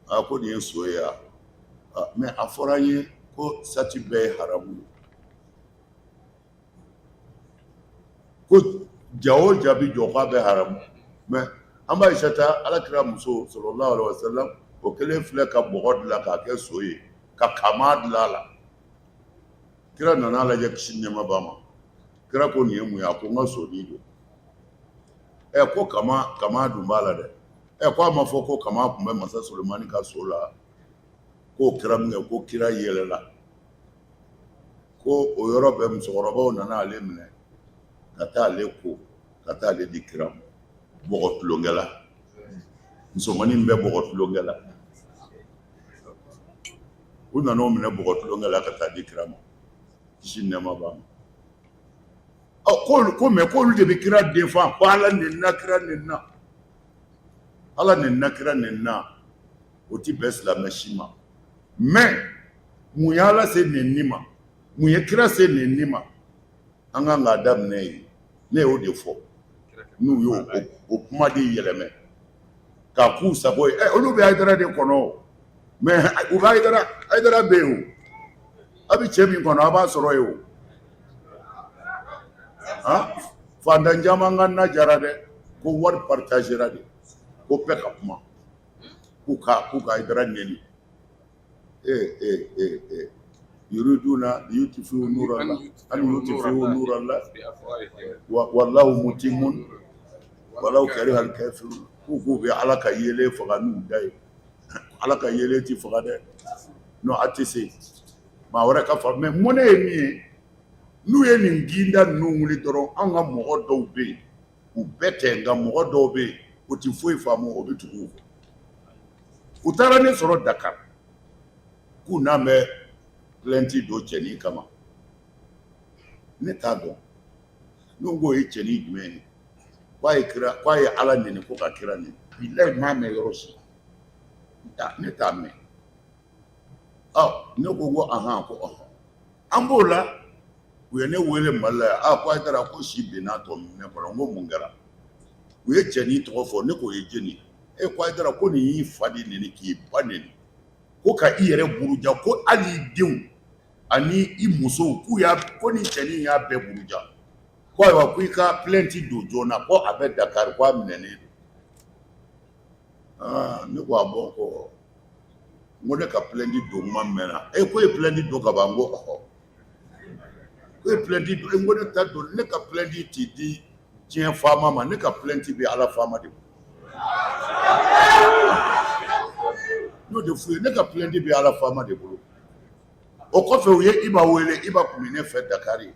A ko nin ye so ye wa? Mais a fɔra an ye ko sati bɛɛ ye haramu ye, ko ja o ja bɛ jɔ k'a bɛ haramu. Mais an ba Ayisata, Ala kira muso sallallahu alaihi wasallam, o kelen filɛ ka bɔgɔ dilan k'a kɛ so ye, ka kama dilan a la. Kira nana lajɛ, kisi nɛɛma b'a ma. Kira ko nin ye mun ye? A ko n ka sonin don. Ɛ, ko kama, kama dun b'a la dɛ. Ɛ, ko a ma fɔ ko kama tun bɛ masa Solomani ka so la? K'o kɛra min kɛ, ko kira yɛlɛla. Ko o yɔrɔ bɛɛ musokɔrɔbaw nana ale minɛ ka taa ale ko ka taa ale di kira ma. Bɔgɔ tulonkɛ la, musomannin bɛ bɔgɔ tulonkɛ la, u nana o minɛ bɔgɔ tulonkɛ la ka taa di kira ma, kisi nɛɛma b'a ma. Ɔ, ko ko mais k'olu de bɛ kira défend, ko Ala nenina, kira nenina, Ala nenina, kira nenina. O ti bɛn silamɛ si ma. Mais mun ye Ala se nenni ma? Mun ye kira se nenni ma? An kan k'a daminɛ yen. Ne y'o de fɔ. N'u y'o o kuma de yɛlɛmɛ k'a k'u sago ye, ɛ, olu bɛ Hayidara de kɔnɔ o. Mais u bɛ Hayidara, Hayidara bɛ yen o. A bɛ cɛ min kɔnɔ, a b'a sɔrɔ yen o. Han, fantan caman ka na jara dɛ, ko wari partagera de, ko bɛɛ ka kuma k'u ka Hayidara neni. Ee ee ee ee, yuriduna liyutfiu nurallah an yutfiu nurallah wallahu mutimmun walau karihal kafirun. K'u bɛ Ala ka yeelen faga n'u da ye. Ala ka yeelen ti faga dɛ. Non, a tɛ se maa wɛrɛ ka fa. Mais mɔnɛ ye min ye, n'u ye nin ginda ninnu wuli dɔrɔn, anw ka mɔgɔ dɔw bɛ yen, u bɛɛ tɛ, nka mɔgɔ dɔw bɛ yen, o ti foyi faamu, o bɛ tugu u kɔ. U taara ne sɔrɔ Dakar k'u n'an bɛ plainte don cɛnin kama. Ne t'a dɔn. Ne ko o ye cɛnin jumɛn ye? K'a ye kira, k'a ye Ala neni, ko ka kira neni. Bilayi, n m'a mɛn yɔrɔ si, ne t'a mɛn. Ɔ, ne ko ko ahan, ko ɔhɔn. An b'o la, u ye ne wele Mali la yan. A ko Hayidara, ko si binna tɔ minɛ kɔnɔ. N ko mun kɛra? U ye cɛnin tɔgɔ fɔ. Ne k'o ye jɛni e? Ko Hayidara, ko nin y'i fa de neni k'i ba neni, ko ka i yɛrɛ buruja, ko hali i denw ani i musow, k'u y'a ko nin cɛnin y'a bɛɛ buruja, ko ayiwa, ko i ka plainte don joona, ko a bɛ Dakar, ko a minɛnen don. Aa, ne ko a bɔn, ko N ko ne ka plainte don kuma mɛnna. E ko e ye plainte don ka ban? N ko ɔhɔ. Ko e plainte don? N ko ne ta don, ne ka plainte ti di diɲɛ faama ma, ne ka plainte bɛ Ala faama de bolo. N'o de f'u ye, ne ka plainte bɛ Ala faama de bolo. O kɔfɛ u ye Iba wele, Iba tun bɛ ne fɛ Dakar yen,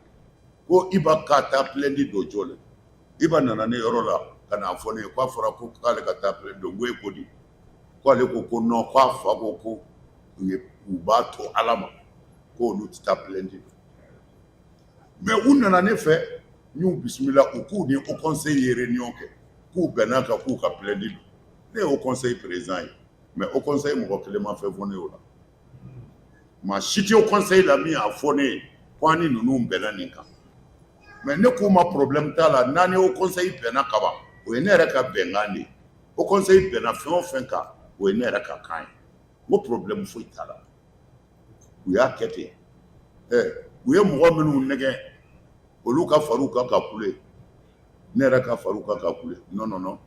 ko Iba ka taa plainte don jɔlen. Iba nana ne yɔrɔ la ka n'a fɔ ne ye k'a fɔra ko k'ale ka taa plainte don. N ko e ko di? Ko ale ko ko non, k'a fa ko ko u b'a to Ala ma, ko olu tɛ taa plainte don. Mais u nana ne fɛ, n y'u bisimila, u k'u ni haut conseil ye réunion kɛ, k'u bɛnna kan k'u ka plainte don. Ne ye haut conseil président ye, mais haut conseil mɔgɔ kelen ma fɛn fɔ ne o la. Maa si tɛ haut conseil la min y'a fɔ ne ye ko an ni ninnu bɛnna nin kan. Mais ne k'u ma problème t'a la, n'an ni haut conseil bɛnna kaban, o ye ne yɛrɛ ka bɛnkan de ye. Haut conseil bɛnna fɛn o fɛn kan, o ye ne yɛrɛ ka kan ye. N ko problème foyi t'a la. U y'a kɛ ten. U ye mɔgɔ minnu nɛgɛn, olu ka far'u kan ka kule, ne yɛrɛ ka far'u kan ka kule. Non, non, non,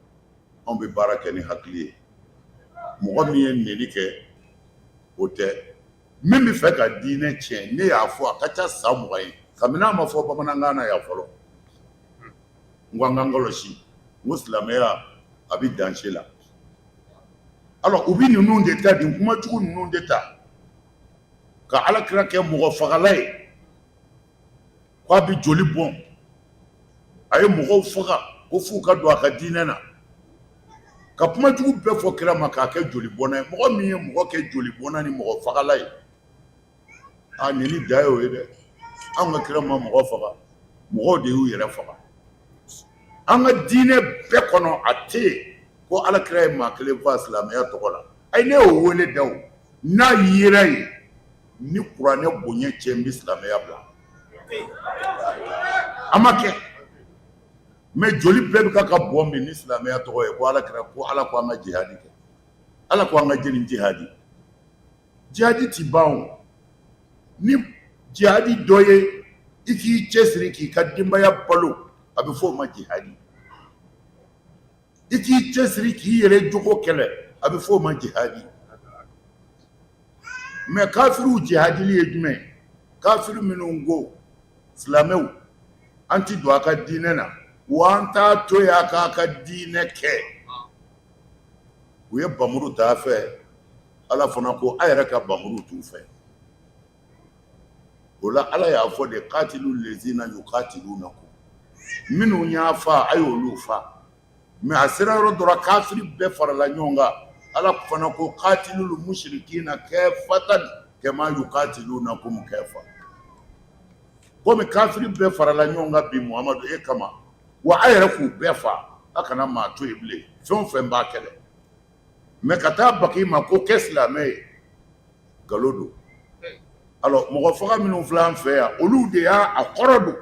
anw bɛ baara kɛ ni hakili ye. Mɔgɔ min ye neni kɛ, o tɛ. Min bɛ fɛ ka diinɛ tiɲɛ, ne y'a fɔ a ka ca san 20 ye, kabini a ma fɔ bamanankan na yan fɔlɔ. N ko an k'an kɔlɔsi, n ko silamɛya a bɛ danger la. Alors u bɛ ninnu de ta, nin kumajugu ninnu de ta ka Ala kira kɛ mɔgɔ fagala ye, k'a bɛ joli bɔn, a ye mɔgɔw faga ko f'u ka don a ka diinɛ na, ka kumajugu bɛɛ fɔ kira ma k'a kɛ joli bɔnna ye. Mɔgɔ min ye mɔgɔ kɛ joli bɔnna ni mɔgɔ fagala ye, a nin da y'o ye dɛ. Anw ka kira ma mɔgɔ faga, mɔgɔw de y'u yɛrɛ faga. An ka diinɛ bɛɛ kɔnɔ a tɛ yen ko Ala kira ye maa kelen fa silamɛya tɔgɔ la. Ayi, ne y'o wele da o, n'a yera yen ni kuranɛ bonya cɛ, n bɛ silamɛya bila. A ma kɛ. Mais joli bɛɛ bɛ ka bɔn bi ni silamɛya tɔgɔ ye, ko Ala kira ko Ala ko an ka jihadi kɛ, Ala ko an ka jeni jihadi. Jihadi ti ban o. Ni jihadi dɔ ye i k'i cɛsiri k'i ka denbaya balo, a bɛ fɔ o ma jihadi. I k'i cɛsiri k'i yɛrɛ jogo kɛlɛ, a bɛ fɔ o ma jihadi. Mais kafiriw jihadili ye jumɛn ye? Kafiri minnu ko silamɛw an ti don a ka diinɛ na, wa an t'a to yen a k'a ka diinɛ kɛ, u ye bamuru ta a fɛ. Ala fana ko a yɛrɛ ka bamuru t'u fɛ. O la Ala y'a fɔ de katilu lezina yukatilunakum, minnu y'a fa a y'olu fa. Mais a sera yɔrɔ dɔ la, kafiri bɛɛ farala ɲɔgɔn kan. Ala fana ko katilul mushrikina kafatan kama yukatilunakum kafa. Komi kafiri bɛɛ farala ɲɔgɔn kan bi Muhamadu e kama, wa a yɛrɛ k'u bɛɛ fa, a kana maa to yen bilen, fɛn o fɛn b'a kɛlɛ. Mais ka taa baki ma ko kɛ silamɛ ye, nkalon don. Alors mɔgɔ faga minnu filɛ an fɛ yan, olu de y'a a kɔrɔ don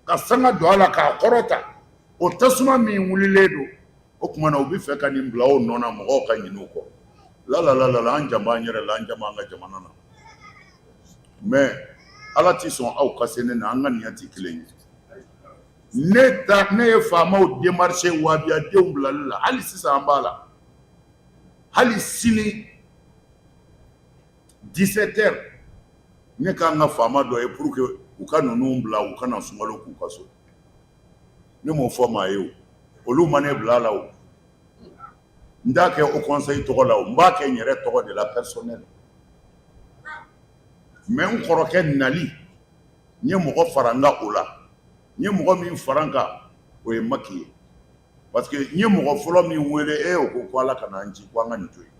ka sanga don a la k'a kɔrɔ ta. O tasuma min wulilen don, o tuma na u bɛ fɛ ka nin bila o nɔ na, mɔgɔw ka ɲinɛ u kɔ. La la la la, an jan b'an yɛrɛ la, an jan b'an ka jamana na. Mais Ala ti sɔn aw ka se ne na, an ka niya ti kelen ye. Ne ta, ne ye faamaw démarché wahabiyadenw bilali la, hali sisan an b'a la. Hali sini 17 heures, ne k'an ka faama dɔ ye pour que u ka ninnu bila, u kana sunkalo k'u ka so. Ne m'o fɔ maa ye o, olu ma ne bila a la o. N t'a kɛ haut conseil tɔgɔ la o, n b'a kɛ n yɛrɛ tɔgɔ de la, personnel. Mais n kɔrɔkɛ nali, n ye mɔgɔ fara n kan o la. N ye mɔgɔ min fara n kan, o ye Maki ye, parce que n ye mɔgɔ fɔlɔ min wele, e o ko ko Ala kana an ci, ko an ka nin to yen.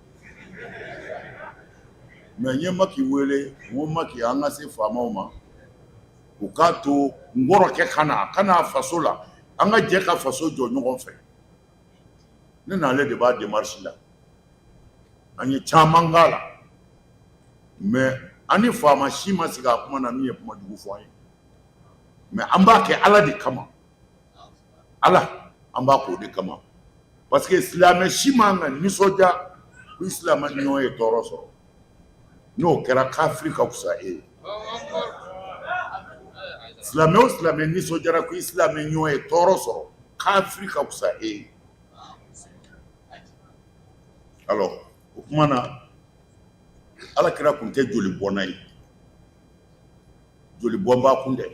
Mais n ye Maki wele, n ko Maki, an ka se faamaw ma, u k'a to n kɔrɔkɛ ka na, a ka na faso la, an ka jɛ ka faso jɔ ɲɔgɔn fɛ. Ne n'ale de b'a démarche la, an ye caman k'a la, mais an ni faama si ma sigi a kuma na min ye kuma jugu fɔ an ye. Mais an b'a kɛ Ala de kama, Ala, an b'a k'o de kama, parce que silamɛ si man ka nisɔndiya ko i silamɛ ɲɔgɔn ye tɔɔrɔ sɔrɔ. N'o kɛra, kafiri ka fisa e ye. Silamɛ o silamɛ nisɔndiyara ko i silamɛ ɲɔgɔn ye tɔɔrɔ sɔrɔ, kafiri ka fisa e ye. Alors o kuma na, Ala kira kun tɛ joli bɔnna ye, joli bɔnba kun tɛ,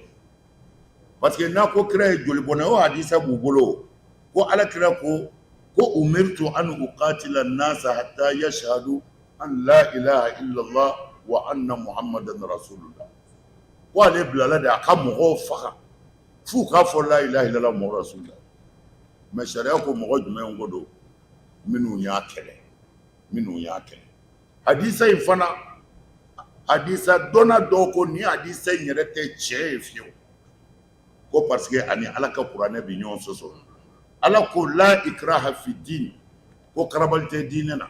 parce que n'a ko kira ye joli bɔnna, o hadisa b'u bolo ko ala kira ko ko umirtu an uqatila nasa hatta yashhadu an la ilaha illallah wa anna muhammadan rasulullah. Ko ale bilala de a ka mɔgɔw faga f'u k'a fɔ la ilaha illallah muhammadu rasulullah. Mais sariya ko mɔgɔ jumɛn ko don? Minnu y'a kɛlɛ, minnu y'a kɛlɛ. Hadisa in fana, hadisa dɔnna dɔw ko nin hadisa in yɛrɛ tɛ tiɲɛ ye fiyewu, ko parce que ani ala ka kuranɛ bɛ ɲɔgɔn sɔsɔ. Ala ko la ikraha fi din, ko karabali tɛ diinɛ na.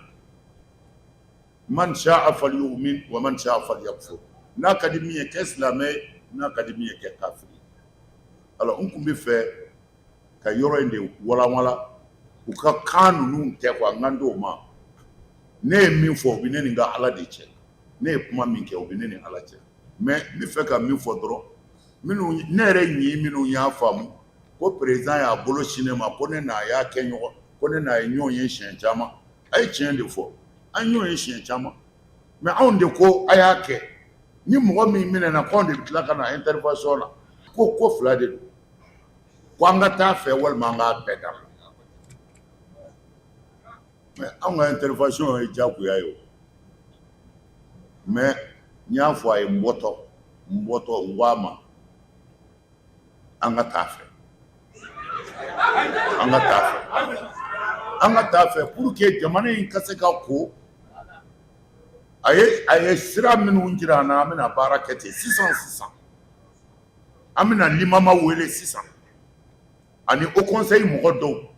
Man sha'a falyu'min wa man sha'a falyakfur. N'a ka di min ye, kɛ silamɛ ye, n'a ka di min ye, kɛ kafiri. Alors n kun bɛ fɛ ka yɔrɔ in de walanwalan u ka kan ninnu tɛ quoi, n kan t'o ma. Ne ye min fɔ, o bɛ ne ni n ka ala de cɛ. Ne ye kuma min kɛ, o bɛ ne ni ala cɛ. Mais n bɛ fɛ ka min fɔ dɔrɔn, minnu ne yɛrɛ ɲi minnu y'a faamu ko président y'a bolo sin ne ma, ko ne n'a y'a kɛ ɲɔgɔn, ko ne n'a ye ɲɔgɔn ye siɲɛ caman. A ye tiɲɛ de fɔ, an ye ɲɔgɔn ye siɲɛ caman, mais anw de ko a y'a kɛ. Ni mɔgɔ min minɛna, ko anw de bɛ tila ka na intervention na ko ko fila de don, ko an ka taa fɛ walima an k'a bɛɛ dabila. Mais anw ka intervention ye diyagoya ye o. Mais n y'a fɔ a ye, n bɔtɔ, n bɔtɔ, n ko a ma an ka taa fɛ, an ka taa fɛ, an ka taa fɛ, pour que jamana in ka se ka ko. A ye sira minnu jira an na, an bɛna baara kɛ ten sisan sisan. An bɛna limama wele sisan, ani haut conseil mɔgɔ dɔw,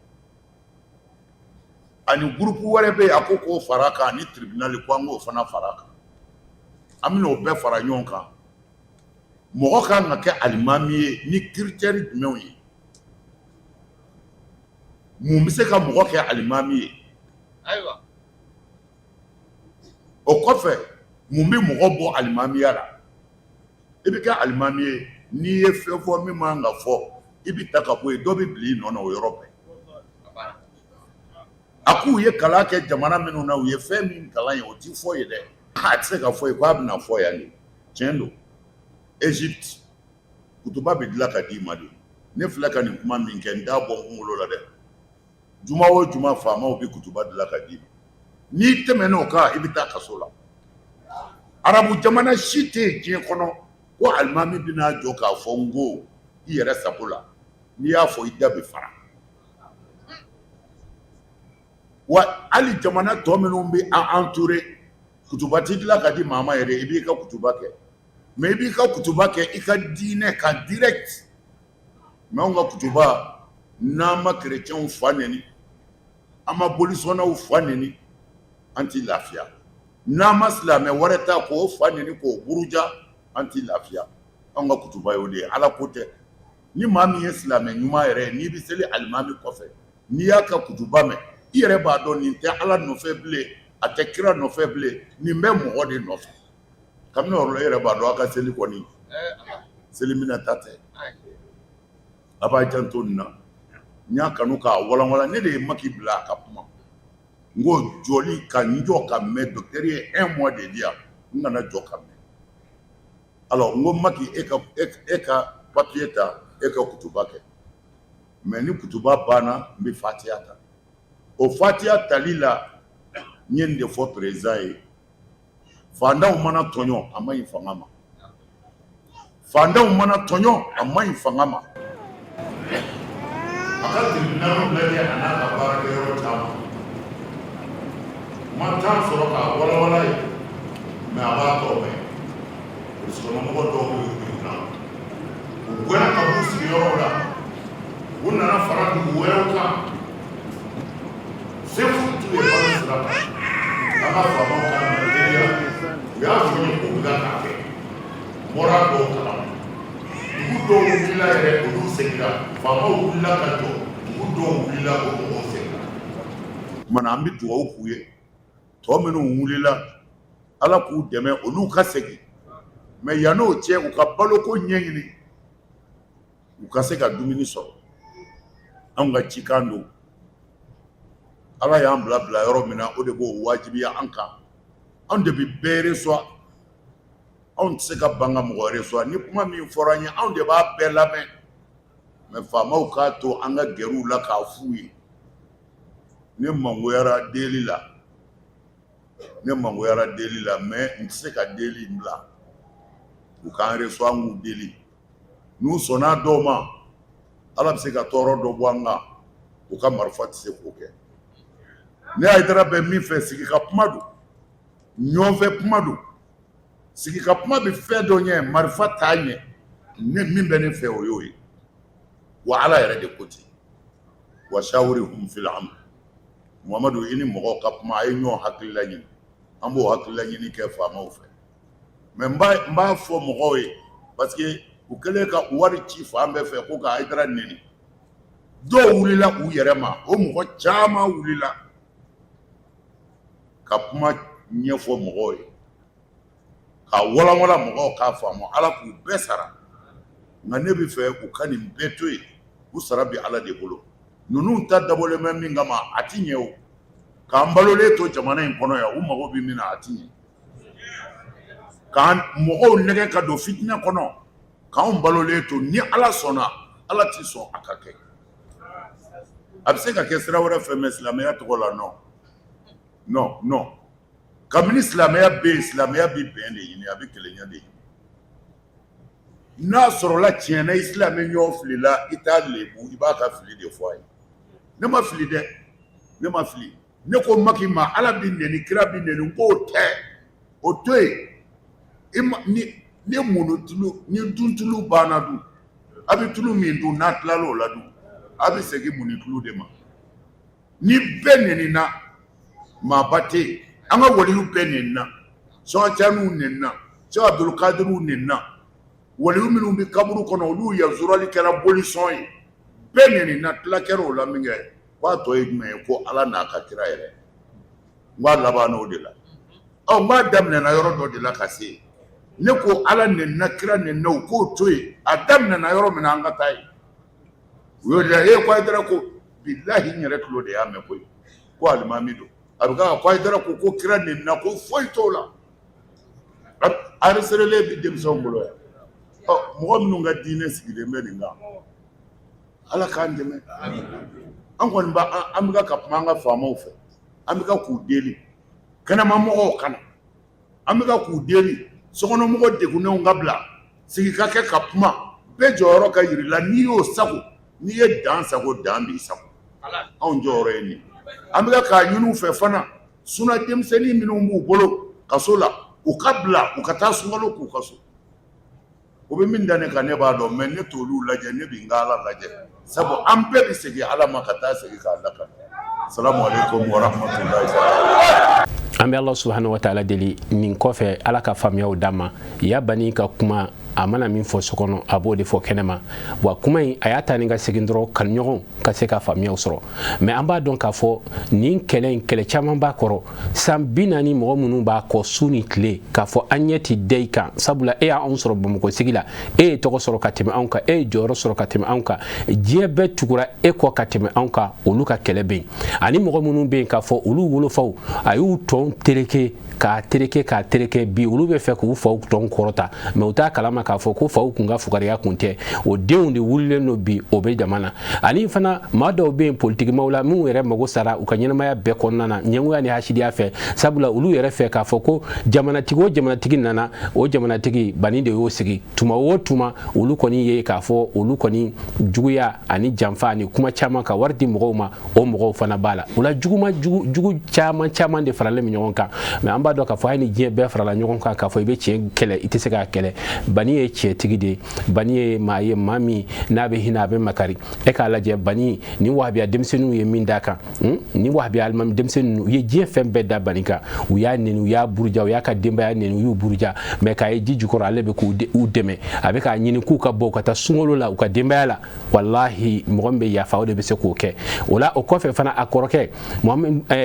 ani groupe wɛrɛ bɛ yen, a ko k'o fara kan, ani tribunal, ko an k'o fana fara kan. An bɛna o bɛɛ fara ɲɔgɔn kan. Mɔgɔ kan ka kɛ alimami ye ni critère jumɛnw ye? Mun bɛ se ka mɔgɔ kɛ alimami ye? Ayiwa. O kɔfɛ, mun bɛ mɔgɔ bɔ alimamiya la? I bɛ kɛ alimami ye, n'i ye fɛn fɔ min man ka fɔ, i bɛ ta ka bɔ yen, dɔ bɛ bila i nɔ na o yɔrɔ bɛɛ. A k'u ye kalan kɛ jamana minnu na, u ye fɛn min kalan ye, o ti fɔ ye dɛ. A tɛ se ka fɔ ye k'a bɛna fɔ yan de. Tiɲɛ don, Egypte, kutuba bɛ dilan ka d'i ma de. Ne filɛ ka nin kuma min kɛ, n t'a bɔ n kunkolo la dɛ. Juma o juma, faamaw bɛ kutuba dilan ka d'i ma. N'i tɛmɛn'o kan, i bɛ taa kaso la. Arabu jamana si tɛ yen diɲɛ kɔnɔ ko alimami bɛna jɔ k'a fɔ n ko i yɛrɛ sago la. N'i y'a fɔ, i da bɛ fara. Wa hali jamana tɔ minnu bɛ an entouré, kutuba ti dilan ka di maa ma yɛrɛ. I b'i ka kutuba kɛ, mais i b'i ka kutuba kɛ i ka diinɛ kan direct. Mais anw ka kutuba, n'an ma kerecɛnw fa neni, an ma bolisɔnnaw fa neni, an ti lafiya. N'an ma silamɛ wɛrɛ ta k'o fa neni, k'o buruja, an ti lafiya. Anw ka kutuba y'o de ye. Ala ko tɛ. Ni maa min ye silamɛ ɲuman yɛrɛ ye, n'i bɛ seli alimami kɔfɛ, n'i y'a ka kutuba mɛn, i yɛrɛ b'a dɔn nin tɛ ala nɔfɛ bilen, a tɛ kira nɔfɛ bilen, nin bɛ mɔgɔ de nɔfɛ. Kabini o yɔrɔ la, e yɛrɛ b'a dɔn a ka seli kɔni, seli minɛ ta tɛ. A b'a janto nin na. N y'a kanu k'a walanwalan. Ne de ye Maki bila a ka kuma. N ko jɔli ka n jɔ ka mɛn, docteur ye un mois de di yan, n kana jɔ ka mɛn. Alors n ko Maki, e ka papier ta, e ka kutuba kɛ. Mais ni kutuba banna, n bɛ fatiya ta. O fatiya tali la, n ye nin de fɔ président ye: fantanw mana tɔɲɔ, a ma ɲi fanga ma. Fantanw mana tɔɲɔ, a ma ɲi fanga ma. A ka tribunal lajɛ, a n'a ka baarakɛyɔrɔ caman. Ma temps sɔrɔ k'a walawala ye, mais a b'a tɔ mɛn. Burusikɔnɔmɔgɔ dɔw bɛ yen, na u gɛnna ka b'u sigiyɔrɔw la, u nana fara dugu wɛrɛw kan. Se foyi t'u ye balo sira kan. An ka faamaw ka teliya, u y'a fɔ n ye k'u bɛ k'a kɛ. N bɔra dɔw kalama. Dugu dɔw wulila yɛrɛ, olu seginna. Faamaw wulila ka jɔ, dugu dɔw wulila, o mɔgɔw seginna. Kumana an bɛ dugawu k'u ye. Tɔ minnu wulila, ala k'u dɛmɛ, olu ka segin. Mais yann'o cɛ, u ka baloko ɲɛɲini, u ka se ka dumuni sɔrɔ. Anw ka cikan don. Ala y'an bila bila yɔrɔ min na, o de b'o wajibiya an kan. Anw de bɛ bɛɛ reçoit, anw tɛ se ka ban ka mɔgɔ reçoit. Ni kuma min fɔra an ye, anw de b'a bɛɛ lamɛn. Mais faamaw k'a to an ka gɛrɛ u la k'a f'u ye. Ne mangoyara deli la, ne mangoyara deli la, mais n tɛ se ka deli in bila. U k'an reçoit, an k'u deli. N'u sɔnna dɔw ma, Ala bɛ se ka tɔɔrɔ dɔ bɔ an kan, u ka marifa tɛ se k'o kɛ. Ne Hayidara bɛ min fɛ, sigi ka kuma don, ɲɔgɔnfɛ kuma don. Sigi ka kuma bɛ fɛn dɔ ɲɛ, marifa t'a ɲɛ. Ne min bɛ ne fɛ, o y'o ye. Wa Ala yɛrɛ de ko ten, wa shawirhum fil amr. Muhamadu, i ni mɔgɔw ka kuma, a ye ɲɔgɔn hakilila ɲini. An b'o hakilila ɲini kɛ faamaw fɛ. Mais n b'a fɔ mɔgɔw ye, parce que u kɛlen ka wari ci fan bɛɛ fɛ ko ka Hayidara neni, dɔw wulila u yɛrɛ ma. O mɔgɔ caman wulila ka kuma ɲɛfɔ mɔgɔw ye, k'a walanwalan mɔgɔw k'a faamu. Ala k'u bɛɛ sara. Nka ne bɛ fɛ u ka nin bɛɛ to yen, u sara bɛ Ala de bolo. Ninnu ta dabɔlen bɛ min kama, a ti ɲɛ. O k'an balolen to jamana in kɔnɔ yan, u mago bɛ min na, a ti ɲɛ. K'an mɔgɔw nɛgɛ ka don fitinɛ kɔnɔ, k'anw balolen to, ni Ala sɔnna, Ala ti sɔn a ka kɛ. A bɛ se ka kɛ sira wɛrɛ fɛ, mais silamɛya tɔgɔ la, non, non, non. Kabini silamɛya bɛ yen, silamɛya bɛ bɛn de ɲini, a bɛ kelenya de ɲini. N'a sɔrɔla tiɲɛ na i silamɛ ɲɔgɔn filila, i t'a lebu, i b'a ka fili de fɔ a ye. Ne ma fili dɛ, ne ma fili. Ne ko Maki ma, Ala bɛ neni, kira bɛ neni, n k'o tɛ, o to yen. I ma, ni munu tulu ni duntulu banna dun, a bɛ tulu min dun, n'a tilal'o la dun, a bɛ segin muni tulu de ma. Ni bɛɛ nenina, maaba tɛ yen. An ka waliyu bɛɛ nenina, Sɔcaniw nenina, Sɛki Abudulkadiriw nenina, waliyu minnu bɛ kaburu kɔnɔ, olu yazurali kɛra bolisɔn ye. Bɛɛ nenina, tila kɛra o la min kɛ, k'a tɔ ye jumɛn ye? Ko Ala n'a ka kira yɛrɛ. N b'a laban o de la. Ɔ, n b'a daminɛna yɔrɔ dɔ de la ka se yen. Ne ko Ala nenina, kira nenina, u k'o to yen. A daminɛna yɔrɔ min na, an ka taa yen. U y'o de la e ko Hayidara ko, bilahi, n yɛrɛ tulo de y'a mɛn koyi, ko alimami don, a bɛ ka ko Hayidara ko ko kira nenina, ko foyi t'o la. Enregistrelen bɛ denmisɛnw bolo yan. Ɔ, mɔgɔ minnu ka diinɛ sigilen bɛ nin kan, Ala k'an dɛmɛ. An kɔni b'a, an bɛ ka kuma an ka faamaw fɛ, an bɛ ka k'u deli, kɛnɛma mɔgɔw kana, an bɛ ka k'u deli, sokɔnɔmɔgɔ degunnenw ka bila, sigi ka kɛ ka kuma, bɛɛ jɔyɔrɔ ka yir'i la. N'i y'o sago, n'i ye dan sago, dan b'i sago. Anw jɔyɔrɔ ye nin. An bɛ ka k'a ɲini u fɛ fana, suna denmisɛnnin minnu b'u bolo kaso la, u ka bila, u ka taa sunkalo k'u ka so. O bɛ min da ne kan, ne b'a dɔn, mais ne t'olu lajɛ, ne bɛ n ka Ala lajɛ, sabu an bɛɛ bɛ segin Ala ma ka taa segin k'a lakali. Salamu aleykum wa rahmatulahi taala. An bɛ Ala subahana wa taala deli nin kɔfɛ, Ala ka faamuyaw d'an ma. Ya Bani ka kuma, a mana min fɔ so kɔnɔ, a b'o de fɔ kɛnɛma. Wa kuma in, a y'a ta ni ka segin dɔrɔn, kanuɲɔgɔnw ka se ka faamuyaw sɔrɔ. Mais an b'a dɔn k'a fɔ nin kɛlɛ in, kɛlɛ caman b'a kɔrɔ. San 40, mɔgɔ minnu b'a kɔ su ni tile k'a fɔ an ɲɛ ti da i kan, sabula e y'anw sɔrɔ Bamakɔ sigi la, e ye tɔgɔ sɔrɔ ka tɛmɛ anw kan, e ye jɔyɔrɔ sɔrɔ ka tɛmɛ anw kan, diɲɛ bɛɛ tugura e kɔ ka tɛmɛ anw kan, olu ka kɛlɛ bɛ yen. Ani mɔgɔ minnu bɛ yen k'a fɔ olu wolofaw a y'u tɔn tereke k'a tereke k'a tereke, bi olu bɛ fɛ k'u faw tɔn kɔrɔta, mais u t'a kalama k'a fɔ ko faw kun ka fugariya kun tɛ. O denw de wulilen don bi, o bɛ jama na. Ani fana maa dɔw bɛ yen politikimaw la, minnu yɛrɛ mago sara u ka ɲɛnamaya bɛɛ kɔnɔna na ɲɛngoya ni hasidiya fɛ, sabula olu yɛrɛ fɛ k'a fɔ ko jamanatigi o jamanatigi nana, o jamanatigi Bani de y'o sigi. Tuma o tuma, olu kɔni ye k'a fɔ olu kɔni juguya ani janfa ani kuma caman ka wari di mɔgɔw ma, o mɔgɔw fana b'a la. O la, juguma jugu caman caman de faralen bɛ ɲɔgɔn kan. Mais an b'a dɔn k'a fɔ hali ni diɲɛ bɛɛ farala ɲɔgɔn kan k'a fɔ i bɛ tiɲɛ kɛlɛ, i tɛ se k'a kɛlɛ. Bani ye tiɲɛtigi de ye. Bani ye maa ye, maa min n'a bɛ hinɛ, a bɛ makari. E k'a lajɛ, Bani ni wahabiya denmisɛnninw ye min d'a kan, ni wahabiya alimami denmisɛnninw u ye diɲɛ fɛn bɛɛ da Bani kan, u y'a neni, u y'a buruja, u y'a ka denbaya neni, u y'u buruja. Mais k'a ye ji jukɔrɔ, ale bɛ k'u dɛmɛ, a bɛ k'a ɲini k'u ka bɔ, u ka taa sunkalo la u ka denbaya la. Walahi, mɔgɔ min bɛ yafa, o de bɛ se k'o kɛ. O la, o kɔfɛ fana, a kɔrɔkɛ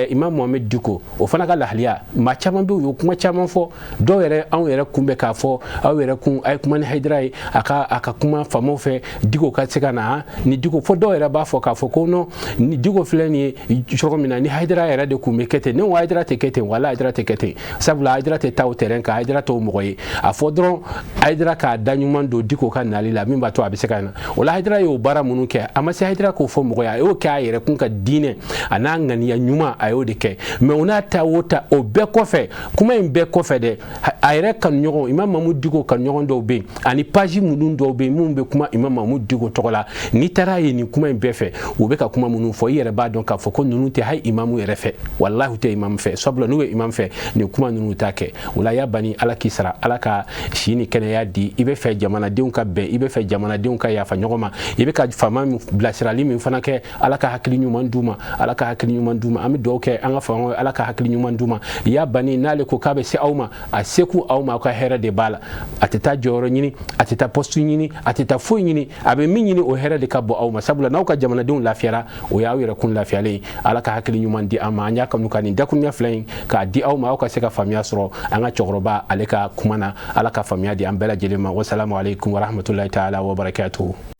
Imam Mohamed Diko, o fana ka lahaliya, maa caman bɛ, u ye kuma caman fɔ. Dɔw yɛrɛ, anw yɛrɛ kun bɛ k'a fɔ aw yɛrɛ kun a ye. kuma ni Hayidara ye, a ka kuma faamaw fɛ, Diko ka se ka na. Ni Diko fo dɔw yɛrɛ b'a fɔ k'a fɔ ko non, ni Diko filɛ nin ye cogo min na, ni Hayidara yɛrɛ de kun bɛ kɛ ten. Ne ko Hayidara tɛ kɛ ten, wala Hayidara tɛ kɛ ten, sabula Hayidara tɛ taa o terrain kan. Hayidara t'o mɔgɔ ye. A fɔ dɔrɔn Hayidara k'a da ɲuman don Diko ka nali la, min b'a to a bɛ se ka na. O la, Hayidara y'o baara minnu kɛ, a ma se Hayidara k'o fɔ mɔgɔ ye. A y'o kɛ a yɛrɛ kun ka diinɛ a n'a ŋaniya ɲuman, a y'o de kɛ. Mais o n'a ta o ta, o bɛɛ kɔfɛ, kuma in bɛɛ kɔfɛ dɛ, a yɛrɛ kanuɲɔgɔn, Imam Mamudu Diko kanuɲɔgɔn dɔw bɛ yen, ani page minnu dɔw bɛ yen minnu bɛ kuma Imam Mamudu Diko tɔgɔ la, n'i taara ye nin kuma in bɛɛ fɛ, u bɛ ka kuma minnu fɔ, i yɛrɛ b'a dɔn k'a fɔ ko ninnu tɛ hali imamu yɛrɛ fɛ. Walahi, u tɛ imamu fɛ, sabula n'u bɛ imamu fɛ, nin kuma ninnu t'a kɛ. O la, ya bani, Ala k'i sara, Ala ka si ni kɛnɛya di. I bɛ fɛ jamanadenw ka bɛn, i bɛ fɛ jamanadenw ka yafa ɲɔgɔn ma, i bɛ ka faama min bilasirali min fana kɛ, Ala ka hakili ɲuman d'u ma, Ala ka hakili ɲuman d'u ma. An bɛ dugawu kɛ an ka faamaw ye, Ala ka hakili ɲuman d'u ma. Ya bani, n'ale ko k'a bɛ se aw ma, a seku aw ma, aw ka hɛrɛ de b'a la. A tɛ taa jɔyɔrɔ ɲini, a tɛ taa poste ɲini, a tɛ taa foyi ɲini. A bɛ min ɲini, o hɛrɛ de ka bɔ aw ma, sabula n'aw ka jamanadenw lafiyara, o y'aw yɛrɛ kun lafiyalen. Ala ka hakili ɲuman di an ma. An y'a kanu ka nin dakuruɲɛ fila in k'a di aw ma, aw ka se ka faamuya sɔrɔ an ka cɛkɔrɔba ale ka kuma na. Ala ka faamuya di an bɛɛ lajɛlen ma. Wasalamu aleykum warahmatulahi taala wabarakatuhu.